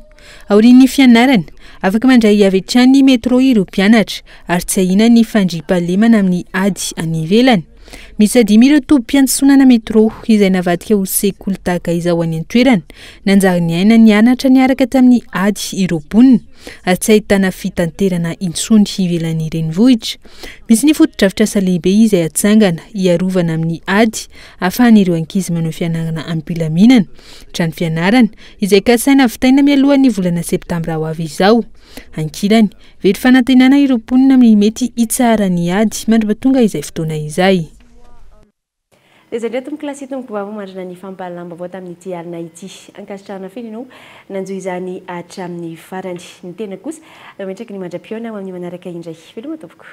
Aorian'ny fianarana, afaka mandray avy hatrany Metro ireo mpianatra ary tsy ahiana ny fandriampahalemana amin'ny ady any ivelany. Miisa dimy ireo tobim-piantsonana Metro izay navadika ho sekoly tahaka izao any an-toerana. Nanjary niaina nianatra niaraka tamin'ny ady ireo mponina ary tsy ahitana fitanterana intsony ivelan'ny renivohitra. Misy ny fotodrafitrasa lehibe izay hatsangana hiarovana amin'ny ady ahafahan'ireo ankizy manao fianarana amim-pilaminana. Trano fianarana izay kasaina vitaina mialohan'ny volana septambra ho avy izao. Ankilany, very fanantenana ireo mponina amin'ny mety hitsaharan'ny ady mandra-pahatonga izay fotoana izay. Dia izay indray tompoko lahy sy tompoko vavy mandrina ny fampahalalam-baovao tamin'ity alina ity. Ankasitrahana feno ianao nanjohy izany hatramin'ny farany. Ny tena kosa mametraka ny mandra-pihaona ho amin'ny manaraka indray. Veloma tompoko.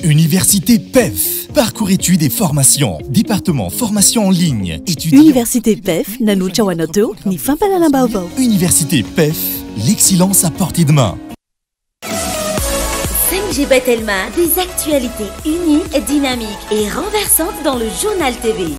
Université PEF, parcours études et formation, département formation en ligne, études. Université PEF, nanolotra ho anao teo ny fampahalalam-baovao. Université PEF, l'excellence à portée de main. 5G by Telma, des actualités uniques, dynamiques et renversantes dans le journal TV.